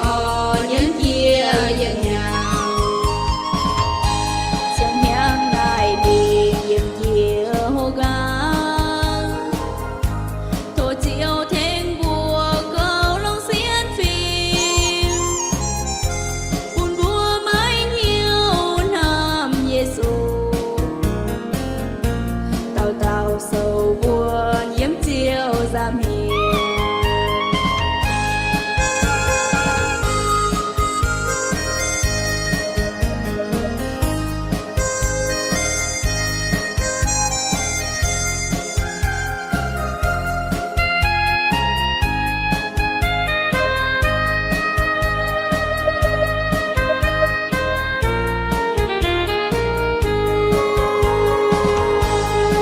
orn nyiemv jiex yietc hnyangx. Siang-hnyangx naaic mingh yiem jiex houv nqaang, tov Ziouv tengx mbuo goux longx sienx fim, bun mbuo maiv hiuv hnamv Yesu, dauh dauh sou mbuo nyiemv Ziouv nza'hmien.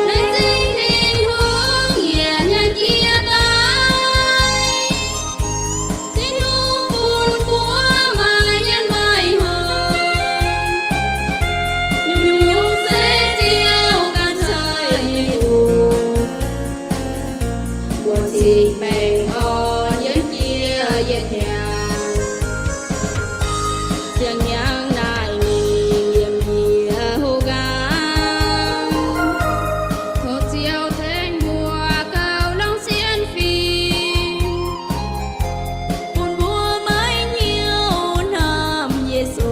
Laengz zingh Tin-Hungh yietc hnyangx jiex daaih. Tin-Hungh bun mbuo maaih yietc maaih hngongx, nyungc-nyungc se Ziouv ganh ceix nyei oc. Mbuo cingx baengh orn nyiemv jiex yietc hnyangx. Siang-hnyangx naaic mingh yiem jiex houv nqaang, tov Ziouv tengx mbuo goux longx sienx fim, bun mbuo maiv hiuv hnamv Yesu,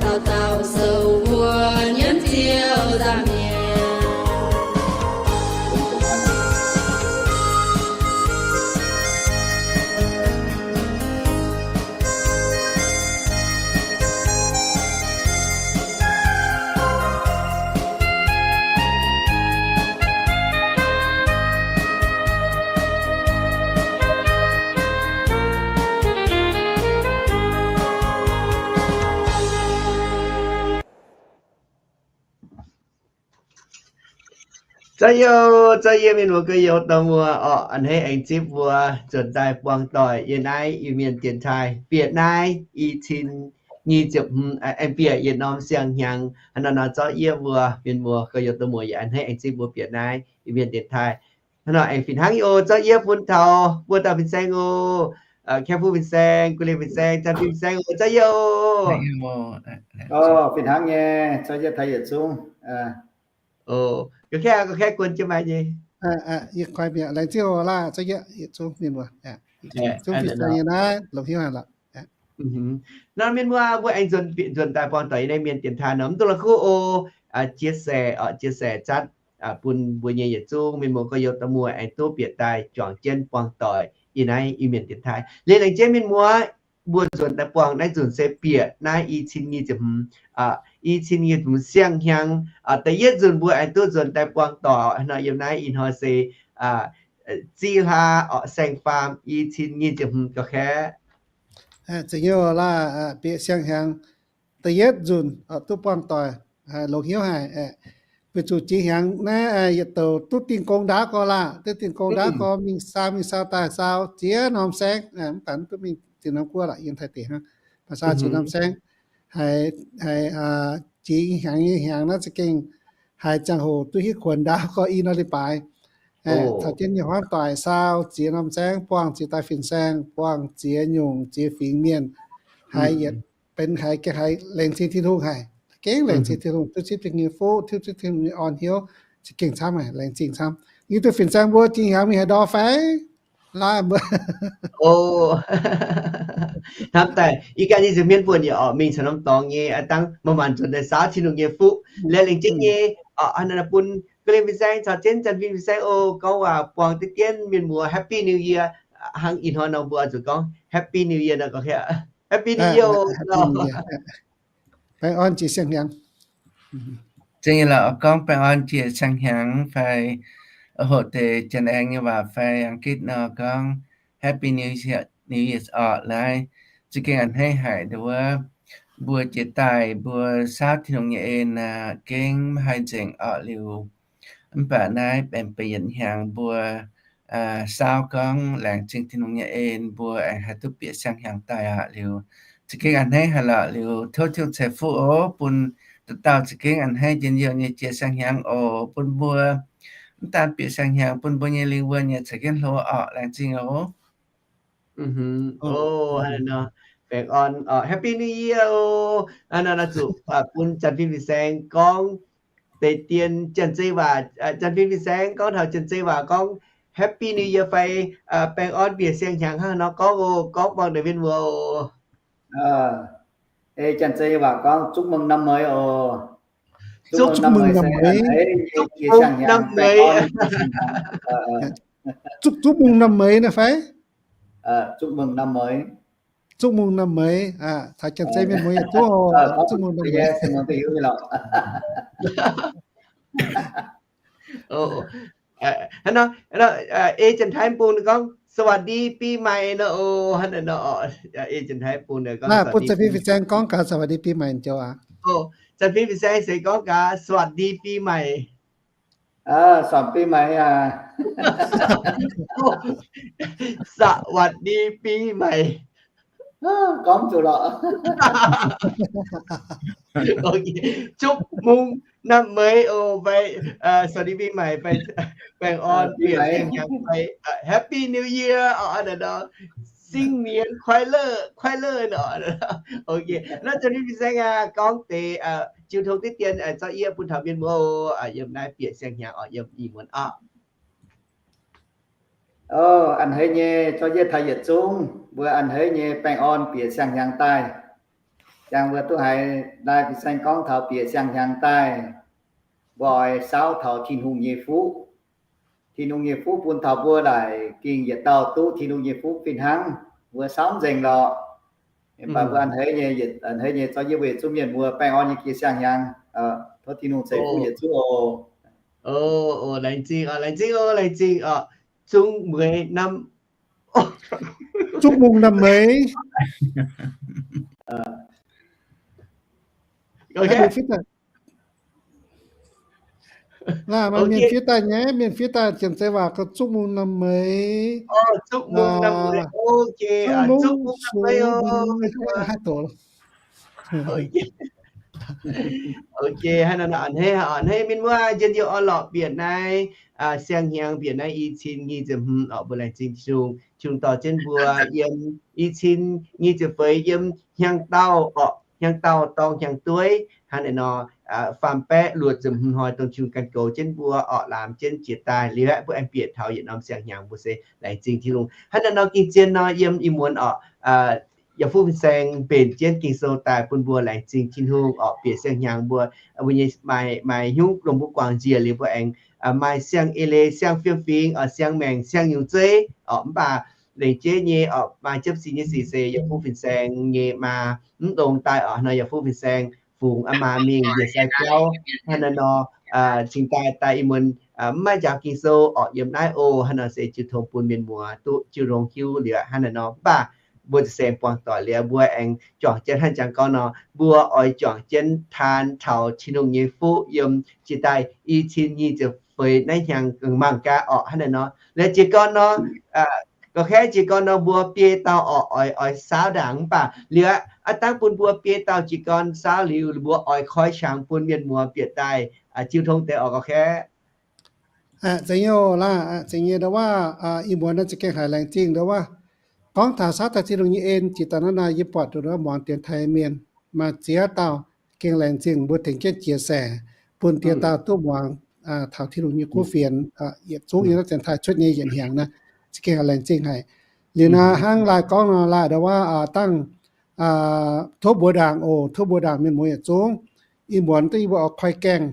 dauh dauh sou mbuo nyiemv Ziouv nza'hmien. Zorqv youh, zorqv yie mienh muoz gorx-youz dorh muoz orqc, a'hneiv aengx zipv mbuo nzuonx daaih buangh doic yiem naaiv Iu-Mienh dienx taaih bieqc naaiv i cin nyic ziepc hmz, aengx bieqc yietc norm siang-hnyangx. Hnangv naaiv nor zorqv yie mbuo mienh muoz gorx-youz dorh muoz yaac a'hneiv aengx zipv mbuo bieqc naaiv Iu-Mienh dienx taaih. Hnangv nor aengx fih hnangv nyei oc, zorqv yie bun taux mbuo dauh fin-saeng oc. Kaeqv Fuqv fin-saeng, Guv Lien fin-saeng, Zanh Fin fin-saeng oc, zorqv yie oc. Fih hnangv nyei, zorqv yie taux yietc zungv. Ga'kaeqv, ga'kaeqv guon jienv maaih nyei. Yie koi mi'aqv, laengz zingh oc laah, zorqv yie yietc zungv mienh muoz. Zungv fin-saeng nyei naaiv longc hnyouv haic lorqc. Nor mienh muoz, mbuo aengx nzuonx, nzuonx daaih buangh doic yiem naaiv Mienh dienx taaih nor, mv dungx la'kuqv oc. Chia sẻ, chia sẻ zatv bun mbuo nyei yietc zungv mienh muoz gorx-youz dorh muoz aengx duqv bieqc daaih juangc jienv buangh doic yiem naaiv Iu-Mienh dienx taaih. Liuz laengz jienv mienh muoz, mbuo nzuonx daaih buangh naaiv nzunc se bieqc naaiv i cin nyic ziepc hmz, i cin nyic ziepc hmz siang-hnyangx da'yietv nzunc mbuo aengx duqv nzuonx daaih buangh doic nor, yiem naaiv ih hnoi se zih hlaax orqc, saeng-faam i cin nyic ziepc hmz ga'kaeqv. Zeiz nyei laah, bieqc siang-hnyangx da'yietv nzunc duqv buangh doic, longc hnyouv haic. Weic zuqc jiex hnyangx naaiv yietc douc duqv dingh gong ndaauv gorx laah, duqv dingh gong ndaauv gorx mingh saau, mingh saau daaih saau ziex norm saengv, mv baac duqv mingh ziex norm guoqv lorqc, yiem Taiv deic hnangv. Mv baac saau ziex norm saengv, haiz, haiz jiex hnyangx nyei hnyangx naaiv za'gengh haiz ziangh hoc duqv hitv kuonx ndaauv gorx i norm leiz-baaix. Caux jienv nyei huaamv doic saau ziex norm saengv, buangh ziex dauh fin-saeng, buangh ziex nyungc ziex fingx mienh, haiz yietc benx haiz gengh haiz laengz zingh Tin-Hungh haic. Gengh laengz zingh Tin-Hungh, duqv zipv Tin-Hungh nyei fuqv, zipv Tin-Hungh nyei orn hnyouv, za'gengh camv haic, laengz zingh camv. Yie duqv fin-saeng mbuo jiex hnyangx mingh haaix ndorm fai? Laaih mbuo. Hnamv daaih ih ganh nyei nza'hmien buonc yaac orqc, mingh caux norm dorngx nyei aqv, dangh manc-manc nzuonx daaih saauv Tin-Hungh nyei fuqv. Liuz laengz zingh nyei, bun ga'lien fin-saeng caux jienv Zanh Fin fin-saeng oc, gorngv waac buangh deix dienv mienh muoz Happy New Year. Hnangv ih hnoi nor mbuo zuqc gorngv Happy New Year nor, gorngv Happy New Year oc. Baengh orn jiex siang-hnyangx. Zingh nyei lorqc, gorngv baengh orn jiex siang-hnyangx fai hoqc deix Janx-Aengx nyei waac fai Ang^gitv nor gorngv Happy New Year, New Year orqc. Naaiv za'gengh a'hneiv haic nduov, mbuo jiex daaih mbuo saauv Tin-Hungh nyei en aqv, gengh maiv haih nzengc orqc liuz. Mv baac naaiv benx benx yietc hnyangx mbuo saauv gorngv laengz zingh Tin-Hungh nyei en, mbuo aengx haih duqv bieqc siang-hnyangx daaih aqv liuz, za'gengh a'hneiv haic lorqc liuz, tov Tin-Hungh ceix fuqv oc, bun dauh dauh za'gengh a'hneiv njien-youh nyei jiex siang-hnyangx oc, bun mbuo mv daan bieqc siang-hnyangx, bun mbuo nyei lingh wuonh yaac caux jienv hlo orqc. Laengz zingh oc. Hnangv naaiv nor, baengh orn, Happy New Year oc. Hnangv naaiv nor zuqc bun Janx-Fin Fin-Saeng gorngv deix dien Janx-Zei waac, Janx-Fin Fin-Saeng gorngv taux Janx-Zei waac gorngv Happy New Year fai baengh orn bieqc siang-hnyangx hnangv nor gorngv oc, gorngv buangh naaiv mienh muoz oc. Ei Janx-Zei waac gorngv chúc mừng năm mới oc. Chúc mừng năm mới. Chúc mừng năm mới. Chúc mừng năm mới naaiv fai? Chúc mừng năm mới. Chúc mừng năm mới. Taux Janx-Zei mienh muoz yietc zungv oc. Chúc mừng năm mới. Hnangv nor, ei Janx-Taiv bung gorngv สวัสดีปีใหม่ nor oc. Hnangv naaiv nor, ei Janx-Taiv bung gorngv bun Janx-Fin Fin-Saeng gorngv gaax สวัสดีปีใหม่ joux aqv. Janx-Fin Fin-Saeng se gorngv gaax สวัสดีปีใหม่. สวัสดีปีใหม่ aqv. สวัสดีปีใหม่. Gorngv zuqc lorqc. Chúc mừng năm mới oc, fai สวัสดีปีใหม่ fai baengh orn bieqc siang-hnyangx fai Happy New Year oc, hnangv naaiv nor, 新年快乐, 快乐 nor. Naaiv Janx-Fin Fin-Saeng aac, gorngv deix jiu tong diqv dien zorqv yie bun taux mienh muoz oc, yiem naaiv bieqc siang-hnyangx oc, yiem ih muonz oc. A'hneiv nyei zorqv yie taux yietc zungv mbuo a'hneiv nyei baengh orn bieqc siang-hnyangx daaih. Jangx mbuo duqv haiz Janx-Fin Fin-Saeng gorngv taux bieqc siang-hnyangx daaih, mbuo oix saauv taux Tin-Hungh nyei fuqv. Tin-Hungh nyei fuqv bun taux mbuo laaic gengh yietc dauh duqv Tin-Hungh nyei fuqv fih hnangv. Mbuo saauv nzengc lorqc. Mv baac mbuo a'hneiv nyei, a'hneiv nyei zorqv yie mbuo yietc zungv mienh muoz baengh orn nyei jiex siang-hnyangx. Tov Tin-Hungh ceix fuqv yietc zungv oc. Laengz zingh oc, laengz zingh oc, laengz zingh oc. 祝每年, 祝mừng năm mới. Mienh fiev daaih nyei, mienh fiev daaih Janx-Zei waac gorngv 祝mừng năm mới. Chúc mừng năm mới. Chúc mừng năm mới. Haaix doqc. Ok, hnangv naaiv nor, a'hneiv, a'hneiv mienh muoz, njien-youh orn-lorqc bieqc naaiv siang-hnyangx, bieqc naaiv i cin nyic ziepc hmz oc, mbuo laengz zingh Tin-Hungh, Tin-Hungh dorh jienv mbuo yiem i cin nyic ziepc feix yiem hnyangx-daauh oc, hnyangx-daauh dorng hnyangx-dueiv hnangv naaiv nor, faam-baeqv luoqc ziepc hmz hnoi dongh Tin-Hungh ganh goux jienv mbuo oc, lamz jienv jiex daaih liuz aeqv, mbuo aengx bieqc taux yietc norm siang-hnyangx, mbuo se laengz zingh Tin-Hungh. Hnangv naaiv nor, gengh zien nor, yiem ih muonz oc, yaac fuqv fin-saeng mbenc jienv Ging-Sou daaih bun mbuo laengz zingh Tin-Hungh oc, bieqc siang-hnyangx mbuo, mbuo nyei maaih, maaih hnyungv longc mbuo guangc njiec liuz mbuo aengx maaih siang-eix leiz, siang-fiem-fingx oc, siang-maengc, siang-nyungc zeiv oc. Mv baac lengc jeiv nyei oc, maaih jiepv sic nyei sic se yaac fuqv fin-saeng nyei maa mv longx daaih oc, nor yaac fuqv fin-saeng fungx aa maa mingh njiec sai jauv hnangv naaiv nor, cingx daaih, daaih ih muonz mv maaih njaaux Ging-Sou oc, yiem naaiv oc. Hnangv nor se jiu tong bun mienh muoz duqv jiu longx hiuv liuz hnangv naaiv nor. Mv baac mbuo za'gengh buangh doic liuz mbuo aengx juangc jienv hnangv jangx gorngv nor, mbuo oix juangc jienv taan taux Tin-Hungh nyei fuqv yiem jiex daaih i cin nyic ziepc feix naaiv hnyangx mangc gaax oc, hnangv naaiv nor. Liuz jiez gorn nor, ga'kaeqv jiez gorn nor mbuo biei dauh oc, oix, oix saauv ndaangc. Mv baac liuz aqv, dangv bun mbuo biei dauh jiez gorn saauv liuz, mbuo oix koi qangx bun mienh muoz bieqc daaih jiu tong deix oc, ga'kaeqv. Zeiz nyei oc, laaix zeiz nyei ndau wuov. Ih muonz naaiv za'gengh haiz laengz zingh ndau wuov. Gorngv taux saauv daaih Tin-Hungh nyei en, jiex daaih naaiv nor yie buatc ndau wuov muangx dienx taaih mienh maaih ziex dauh gengh laengz zingh mbuo tengx jienv jiex saengc bun diex dauh duqv muangx taux Tin-Hungh nyei kuv fienx yietc zungv yiem naaiv dienx taaih cuotv nyei yietc hnyangx naaiv, za'gengh laengz zingh haic. Liuz naaiv hnangv laaih gorngv nor, laaih ndau wuov dangh tov mbuox ndaangc oc, tov mbuox ndaangc mienh muoz yietc zungv. Ih muonz daaih yie mbuo oix koi gaengh,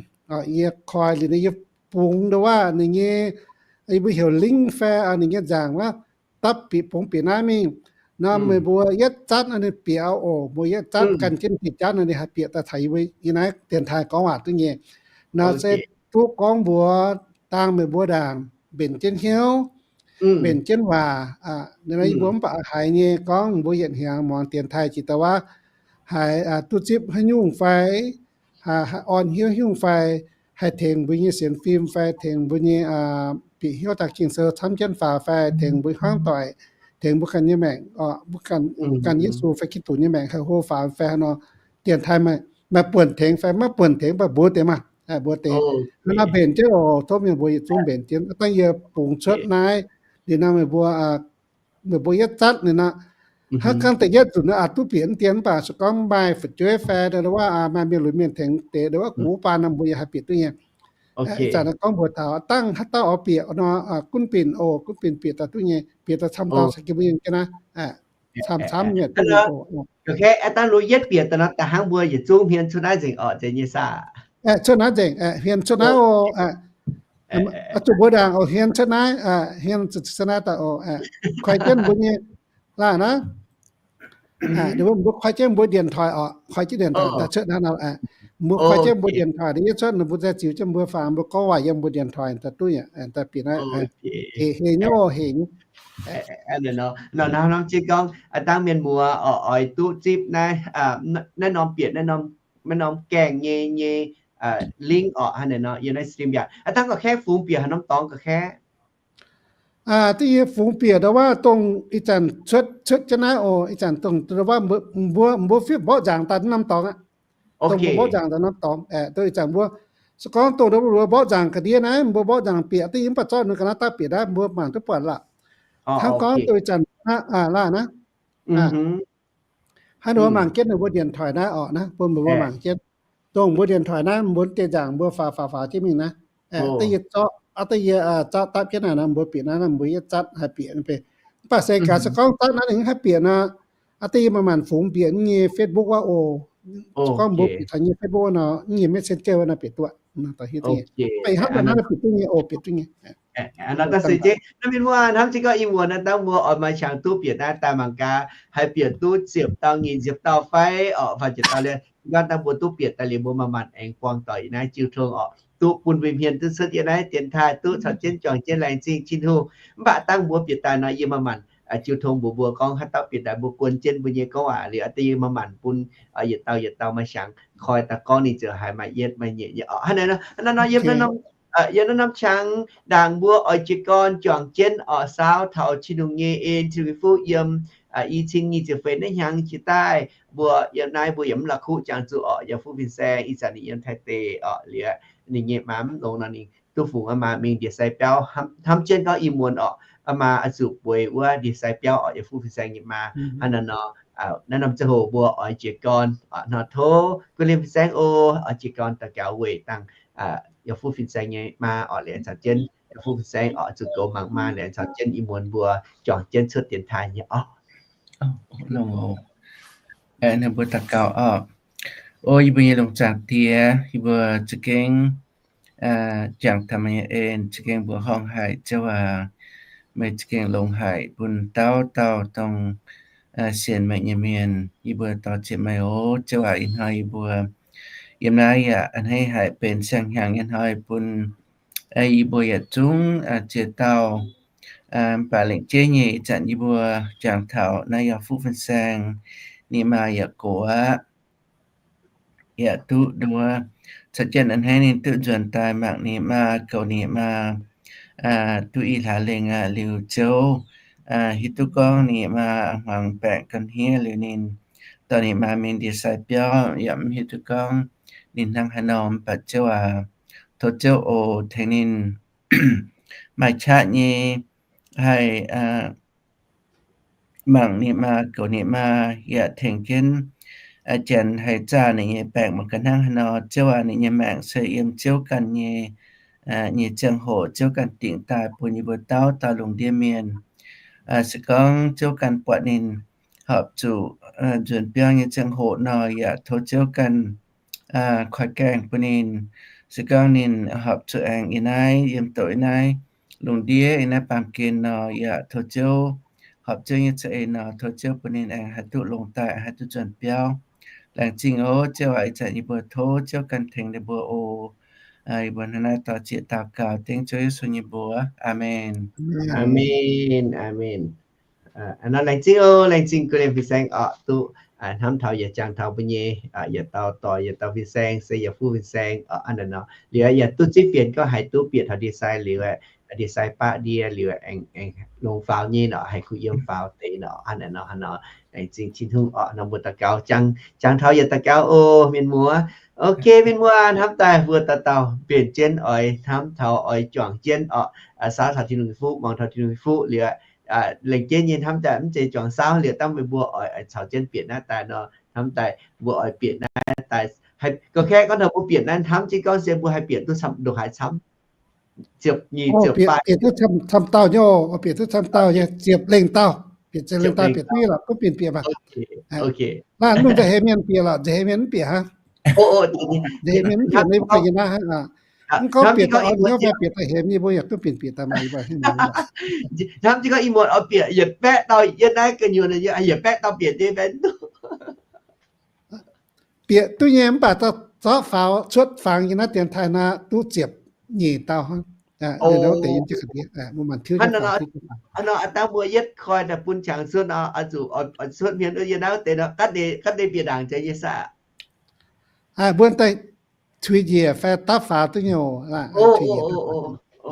yie koi liuz naaiv yie bungx ndau wuov ninh nyei, yie mbuo heuc link fai ninh nyei nzaangc wuov, dapv bieqc bungx bieqc naaiv mingh. Nor meih mbuo yietv zatv ninh bieqc oc, mbuo yietv zatv gan jienv bieqc jatv ninh haih bieqc daaih taux yie mbuo yiem naaiv dienx taaih gorngv waac duqv nyei. Nor se duqv gorngv mbuox dangh meih mbuo ndaangc mbenc jienv hnyouv, mbenc jienv waac. Naaiv yie mbuo mv baac haiz nyei gorngv mbuo yietc hnyangx muangx dienx taaih jiex daaih wuov, haiz duqv zipv haaix nyungc fai, orn hnyouv haaix nyungc fai, haih tengx mbuo nyei sienx fim fai tengx mbuo nyei bieqc hnyouv daaih Ging-Sou camv jienv faaux fai tengx mbuo hmuangv doic, tengx mbuo ganh nyei maengc, mbuo ganh Yesu fai Giduc nyei maengc haih hlo faaux fai haaix nor, dienx taaih maaih buonc tengx fai maiv buonc tengx mv baac mbuox deix maah, mbuox deix. Hnangv naaiv mbenc jienv oc, tov mienh mbuo yietc zungv mbenc jienv. Dangh yie bungx cuotv naaiv liuz nor meih mbuo ninh mbuo yietv zatv ninh nor. Hnangv gorngv da'yietv nzunc naaiv aqc duqv bieqc dien mv baac se gorngv maaih fu'jueiv fai ndo wuov maaih mienh lunx mienh tengx deix ndo wuov guv baan nor mbuo yaac haih bieqc duqv nyei. Ih zanc naaiv gorngv mbuox taux dangh haaix dauh oix bieqc nor, gunv binc oc, gunv binc bieqc daaih duqv nyei, bieqc daaih camv dauh caux jienv mbuo yiem jienv naaiv. Camv-camv mienh duqv nyei oc. Dangh yietv bieqc daaih nor da'hnangv mbuo yietc zungv hmien cuotv naaiv nzengc oc, zeiz nyei saah? Cuotv naaiv nzengc, hmien cuotv naaiv oc. Zuqc mbuo ndaangc oc, hmien cuotv naaiv, hmien cuotv naaiv daaih oc. Koi jienv mbuo nyei laanh naaiv. Mbuo koi jienv mbuo điện thoại oc, koi jienv điện thoại daaih cuotv naaiv nor. Mbuo koi jienv mbuo điện thoại daaih yietv cuotv, ninh mbuo zaih ziux jienv mbuo faaux, mbuo gorngv waac yiem mbuo điện thoại daaih duqv nyei, daaih bieqc naaiv. Hec, hec nyei oc, hec nyei. Nor hnangv jiex gorngv dangh mienh muoz oix duqv zipv naaiv, naaiv norm bieqc, naaiv norm gaengh nyei, nyei link oc, hnangv naaiv nor yiem naaiv stream yaac dangh ga'kaeqv fungx bieqc haaix norm dorngx ga'kaeqv. Da'nyeic fungx bieqc ndo wuov dongh ih zanc cuotv, cuotv jienv naaiv oc. Ih zanc dongh ndo wuov mbuo, mbuo fiev mborqv nzaangc daaih norm dorngx aqv. Dongh mbuo mborqv nzaangc daaih norm dorngx, dongh ih zanc mbuo se gorngv dongh ndo wuov mbuo mborqv nzaangc ga'ndiev naaiv, mbuo mborqv nzaangc bieqc da'nyeic mv baac zorqv ninh ga'naaiv daaih bieqc naaiv mbuo mangc duqv buatc lorqc. Hnangv gorngv dongh ih zanc hnangv naaiv, hnangv nduov mangc jienv ninh mbuo điện thoại naaiv oc, naaiv bun mbuo mangc jienv. Dongh mbuo điện thoại naaiv mbuo deix nzaangc mbuo faaux faaux faaux jienv mingh naaiv. Da'nyeic zorqv, da'nyeic zorqv dapv jienv naaiv nor mbuo bieqc naaiv, mbuo yietv zatv haih bieqc. Mv baac se gaax se gorngv zatv naaiv ninh haih bieqc nor, da'nyeic maaih maanc fungx bieqc nyei Facebook wuov oc. Gorngv mbuo bieqc taux nyei Facebook wuov nor, nyei Messenger wuov nor bieqc duqv. Bieqc duqv nyei oc, bieqc duqv nyei. Naaiv mienh muoz hnamv jiex gorngv ih muonz naaiv dangh mbuo oix maaih qangx duqv bieqc naaiv daaih mangc gaax haih bieqc duqv ziepc dauh, nyic ziepc dauh fai oc, faah ziepc dauh liuz, gorngv dangh mbuo duqv bieqc daaih liuz mbuo maaih maanc aengx buangh doic yiem naaiv jiu tong oc, duqv bun mbuo hmien duqv cuotv yiem naaiv dienx taaih duqv caux jienv juangc jienv laengz zingh Tin-Hungh. Mv baac dangh mbuo bieqc daaih nor yie maaih maanc jiu tong mbuox mbuo gorngv haaix dauh bieqc daaih mbuo guon jienv mbuo nyei gorngv waac liuz, da'nyeic maaih maanc bun yietc dauh yietc dauh maaih qangx koi daaih gorngv ninh ziouc haaix maaih yietv maaih nyeic nyei oc. Hnangv naaiv nor, hnangv naaiv nor yiem naaiv norm, yiem naaiv norm qangx ndaangc mbuo oix jiez gorn juangc jienv oc, saauv taux Tin-Hungh nyei en, Tin-Hungh nyei fuqv yiem i cin nyic ziepc feix naaiv hnyangx jiex daaih mbuo yiem naaiv mbuo yaac mv la'kuqv jangx zuqc oc. Yaac fuqv fin-saeng ih zanc ninh yiem Taiv deic oc, liuz ninh nyei maa mv longx nor ninh duqv fungx aa maa mingh ndie-sai biauv. Hnamv jienv gorngv ih muonz oc, aa maa oix zuqc bueix wuov ndie-sai biauv oc, yaac fuqv fin-saeng nyei maa. Hnangv naaiv nor, naaiv norm ziangh hoc mbuo oix jiez gorn nor, tov guv liemh fin-saeng oc, oix jiez gorn daux gaux weic dangh yaac fuqv fin-saeng nyei maa oc, liuz caux jienv yaac fuqv fin-saeng oc zuqc goux mangc maa, liuz caux jienv ih muonz mbuo juangc jienv cuotv dienx taaih nyei oc. Ninh mbuo daux gaux oc. O yie mbuo nyei longc zaangc Diex, yie mbuo za'gengh jangx taux meih nyei en, za'gengh mbuoqc horngh haic Ziouv aac. Meih za'gengh longx haic bun dauh dauh dongh sienx meih nyei mienh. Yie mbuo dor-ziec meih oc Ziouv aac. Ih hnoi yie mbuo yiem naaiv yaac a'hneiv haic benx siang-hnyangx nyei hnoi bun yie mbuo yietc zungv ziex dauh. Mv baac lengc jeiv nyei ih zanc yie mbuo jangx taux naaiv yaac fuqv fin-saeng, ninh maa yaac gox aqv, yaac duqv nduov caux jienv a'hneiv ninh duqv nzuonx daaih mangc ninh maa, goux ninh maa, duqv i hlaax lengh aqv. Liuz Ziouv hiuv duqv gorngv ninh maa hmuangx baengc ga'hniev liuz ninh dorh ninh maa mingh ndie-sai biauv, yaac mv hiuv duqv gorngv ninh hnangv haaix nor. Mv baac Ziouv aac, tov Ziouv oc tengx ninh maaih qaqv nyei haih mangc ninh maa, goux ninh maa, yaac tengx jienv Janx haih zaah ninh nyei baengc mangc gaax hnangv haaix nor. Ziouv aac, ninh nyei maengc se yiem Ziouv ganh nyei, nyei ziangh hoc Ziouv ganh dingc daaih bun yie mbuo dauh dauh lungh ndiev mienh. Se gorngv Ziouv ganh buatc ninh horpc zuqc nzuonx biauv nyei ziangh hoc nor, yaac tov Ziouv ganh koi gaengh bun ninh. Se gorngv ninh horpc zuqc aengx yiem naaiv, yiem doqc yiem naaiv lungh ndiev, yiem naaiv baamh gen nor, yaac tov Ziouv, horpc Ziouv nyei za'eix nor, tov Ziouv bun ninh aengx haih duqv longx daaih, haih duqv nzuonx biauv. Laengz zingh oc Ziouv aac. Ih zanc yie mbuo tov Ziouv ganh tengx ninh mbuo oc. Yie mbuo hnangv naaiv dor-ziec daux gaux dengv Ziouv Yesu nyei mbuox. Aamen. Aamen. Aamen. Nor laengz zingh oc, laengz zingh guv liemh fin-saeng oc, duqv hnamv taux yaac jangx taux mbuo nyei yietc dauh doic, yietc dauh fin-saeng se yaac fuqv fin-saeng oc. Hnangv naaiv nor liuz yaac duqv zipv fienx gorngv haiz duqv bieqc taux ndie-sai liuz, ndie-sai baqv ndie liuz aengx, aengx longx faaux nyei nor, haih kuh yiem faaux deix nor. Hnangv naaiv nor, hnangv nor laengz zingh Tin-Hungh oc. Nor mbuo daux gaux jangx, jangx taux yaac daux gaux oc mienh muoz. Ok, mienh muoz, hnamv daaih mbuo dauh dauh mbenc jienv oix hnamv taux oix juangc jienv oc, saauv taux Tin-Hungh nyei fuqv, muangx taux Tin-Hungh nyei fuqv liuz, lengc jeiv nyei hnamv daaih mv zeiz juangc saauv liuz dangh meih mbuo oix, oix caux jienv bieqc naaiv daaih nor, hnamv daaih mbuo oix bieqc naaiv daaih. Gorngv kaeqv gorngv taux mbuo bieqc naaiv hnamv jienv gorngv se mbuo haih bieqc duqv ndongc haaix camv? Ziepc nyeic, ziepc faah, bieqc duqv camv dauh nyei, bieqc duqv camv dauh nyei, ziepc lengh dauh, bieqc ziepc lengh dauh bieqc duqv nyei lorqc, duqv binc bieqc maah. Naaiv mv nza'heix mienh bieqc lorqc, nza'heix mienh mv bieqc hnangv. Nza'heix mienh mv bieqc nyei mv baac nyei naaiv hnangv aqv. Mv gorngv bieqc daaih orn hnyouv fai bieqc daaih hemx nyei mbuo yaac duqv binc bieqc daaih maah. Hnamv jienv gorngv ih muonz oix bieqc yietc baeqv dauh yiem naaiv gu'nyuoz, yietc baeqv dauh bieqc nyei baeqv duqv. Bieqc duqv nyei mv baac zorqv faaux cuotv fangx yiem naaiv dienx taaih naaiv duqv ziepc nyeic dauh hnangv. Hnangv nor, aa dangh mbuo yietv koi daaih bun qangx cuotv nor, oix zuqc cuotv hmien yiem naaiv wuov deix nor, ga'naaiv deix bieqc ndaangc jiex nyei saah? Mbuo daaih tuix njiec fai dapv faaux duqv nyei.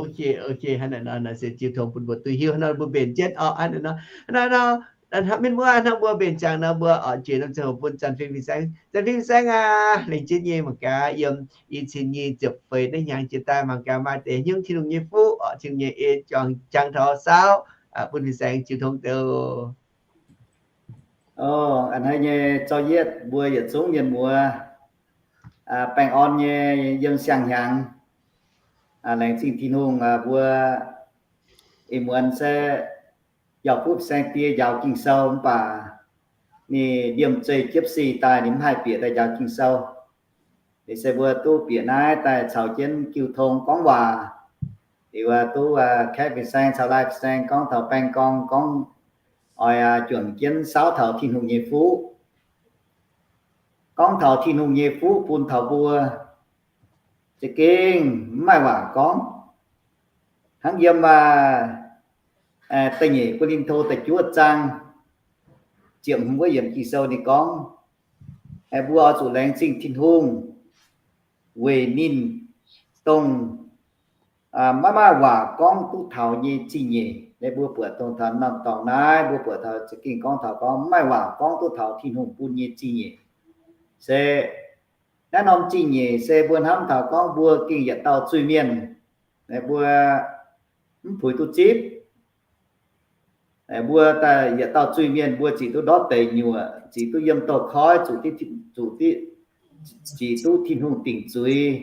Ok, ok, hnangv naaiv nor se jiu tong bun mbuo duqv hiuv nor mbuo mbenc jienv orqc. Hnangv naaiv nor, mienh muoz, hnangv mbuo mbenc ziangx nor mbuo oix jiex norm ziangh hoc bun Zanc Fim Fin-Saeng. Zanc Fim Fin-Saeng aac, laengz zingh nyei mangc gaax yiem i cin nyei ziepc feix naaiv hnyangx jiex daaih mangc gaax maaih deix hnyouv Tin-Hungh nyei fuqv orqc, Tin-Hungh nyei en juangc jangx taux saauv bun Fin-Saeng jiu tong deix. A'hneiv nyei zorqv yietv mbuo yietc zungv mienh muoz baengh orn nyei yiem siang-hnyangx. Laengz zingh Tin-Hungh mbuo ih muonz se yaac butv saeng-die njaaux Ging-Sou mv baac ninh liemh zeih jiepv sic daaih ninh mv haih bieqc daaih njaaux Ging-Sou. Liuz se mbuo duqv bieqc naaiv daaih caux jienv jiu tong gorngv waac. Liuz duqv kaeqv Fin-Saeng caux Lai Fin-Saeng gorngv taux baengh gorngv, gorngv oix juangc jienv saauv taux Tin-Hungh nyei fuqv, gorngv taux Tin-Hungh nyei fuqv bun taux mbuo. Za'gengh mv maaih waac gorngv. Hnangv yiem da'nyeic Ko^lin^to da'juov zaang ziepc hmz wuov yiemc Ging-Sou ninh gorngv, mbuo oix zuqc laengz zingh Tin-Hungh weic ninh dongh maiv maaih waac gorngv duqv taux nyei zingh nyeic. Mbuo buatc dongh taux norm dorngx naaiv, mbuo buatc taux za'gengh gorngv taux gorngv mv maaih waac gorngv duqv taux Tin-Hungh bun nyei zingh nyeic. Se naaiv norm zingh nyeic se mbuo hnamv taux gorngv mbuo gengh yietc dauh zuiz-mienh, mbuo mv puix duqv zipv. Mbuo daaih yietc dauh zuiz-mienh, mbuo ziqc duqv ndortv deic nyuoqc, ziqc duqv yiem douz-koiv, zuqc, ziqc duqv Tin-Hungh dingc zuiz.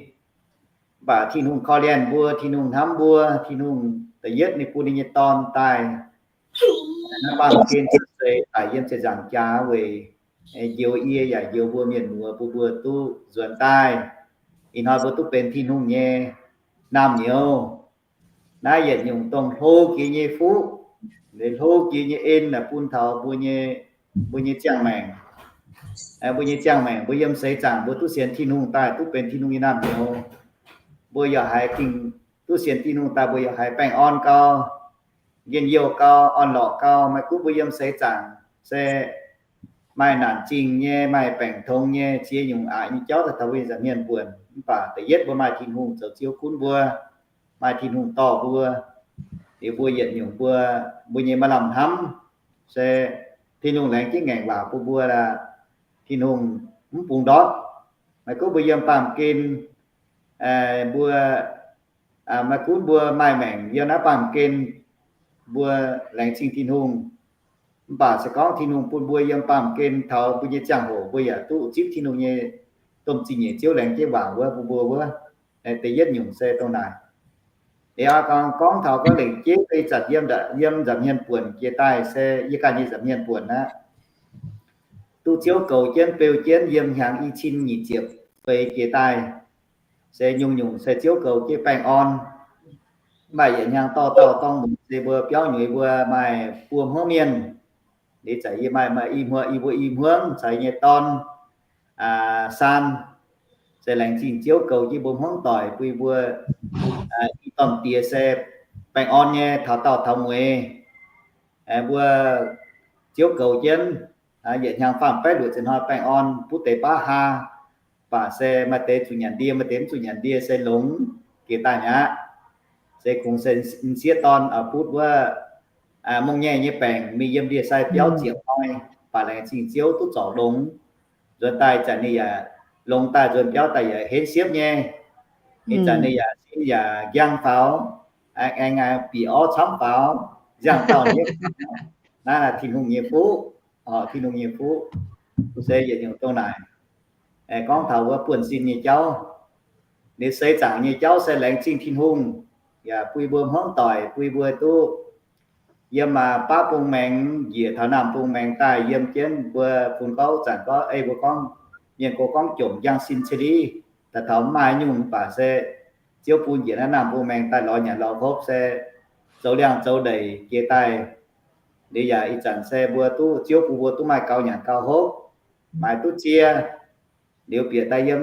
Mv baac Tin-Hungh korv-lienh mbuo, Tin-Hungh hnamv mbuo, Tin-Hungh da'yietv ninh bun ninh nyei Dorn daaih naaiv baamh gen cuotv seix daic yiem ziepc nzaangc jaax weic njoux yie yaac njoux mbuo mienh muoz bun mbuo duqv nzuonx daaih. Ih hnoi mbuo duqv benx Tin-Hungh nyei naamh nyouz. Naaiv yietc nyungc dongh hlo jiex nyei fuqv, hlo jiex nyei en naaic bun taux mbuo nyei ziangh maengc. Mbuo nyei ziangh maengc, mbuo yiem seix zaangc mbuo duqv sienx Tin-Hungh daaih duqv benx Tin-Hungh nyei naamh nyouz. Mbuo yaac haiz gengh duqv sienx Tin-Hungh daaih mbuo yaac haiz baengh orn gau, njien-youh gau, orn-lorqc gau. Maiv gunv mbuo yiem seix zaangc se maaih naanc zingh nyei, maaih baengc tongx nyei, ziex nyungc aqc nyei jauv daaih taux mbuo nyei nza'hmien buonc, mv baac da'yietv mbuo maaih Tin-Hungh zoux Ziouv gunv mbuo, maaih Tin-Hungh dorh mbuo. Liuz mbuo yietc nyungc mbuo, mbuo nyei maaih lamh hnamv se Tin-Hungh laengz jienv ngaengc waac bun mbuo, Tin-Hungh mv bungx ndortv. Maiv gunv mbuo yiem baamh gen, mbuo, maiv gunv mbuo maaih maengc yiem naaiv baamh gen, mbuo laengz zingh Tin-Hungh. Mv baac se gorngv Tin-Hungh bun mbuo yiem baamh gen taux mbuo nyei ziangh hoc mbuo yaac duqv zipv Tin-Hungh nyei domh zingh nyeic Ziouv laengz jienv waac wuov bun mbuo wuov. Da'yietv nyungc se dongh naaic. Aa, gorngv taux gorngv lengc jeiv ih zanc yiem nza'hmien buonc jiex daaih se yie ganh nyei nza'hmien buonc aqv. Duqv Ziouv goux jienv beu jienv yiem hnyangx i cin nyic ziepc feix jiex daaih, se nyungc-nyungc se Ziouv goux jienv baengh orn. Mv baac yietc hnyangx dorh dauh dorng mueiz se mbuo biauv nyueiz mbuo maaih buo hmuangv mienh. Liuz zanc yie maaih i hmuangv, i mbuo i hmuangv caux nyei dorn, Saan, se laengz zingh Ziouv goux jienv mbuo hmuangv doic bun mbuo i dorn diex se baengh orn nyei taux dauh taux mueiz. Mbuo Ziouv goux jienv, yietc hnyangx faam-baeqv luoqc ziepc hnoi baengh orn butv deix baav haa, mv baac se maaih deix zuqc nyanc ndie, maaih deix mv zuqc nyanc ndie se longx jiex daaih mi'aqv. Se kungx se m'sieqv dorn butv wuov mongh nyei nyei baengc mingh yiem ndie-sai biauv ziepc hnoi, mv baac laengz zingh Ziouv duqv zorc longx. Nzuonx daaih zanc ninh yaac longx daaih, nzuonx biauv daaih yaac henv siepv nyei. Ih zanc ninh yaac sin yaac njang faaux, aengx bieqc orv camv faaux. nziangh dauh nyei. Naaiv Tin-Hungh nyei fuqv, Tin-Hungh nyei fuqv se yietc nyungc dongh naaic. Gorngv taux wuov buonv-sin nyei jauv, ninh seix zaangc nyei jauv se laengz zingh Tin-Hungh, yaac bun mbuo hmuangv doic, bun mbuo duqv yiem baav bung maengx njiec taux naamh bung maengx daaih yiem jienv mbuo fun gorngv zanc gorngv ei mbuo gorngv mienh gox gorngv jomc njang sin cie liv, daaih taux mv maaih nyungc mv baac se Ziouv bun njiec naaiv naamh bung maengx daaih lorz nyanc lorz hopv se zoux liangh zoux ndeic jiex daaih. Liuz yaac ih zanc se mbuo duqv Ziouv bun mbuo duqv maaih gaux nyanc gaux hopv, maaiz duqv cie, liuz bieqc daaih yiem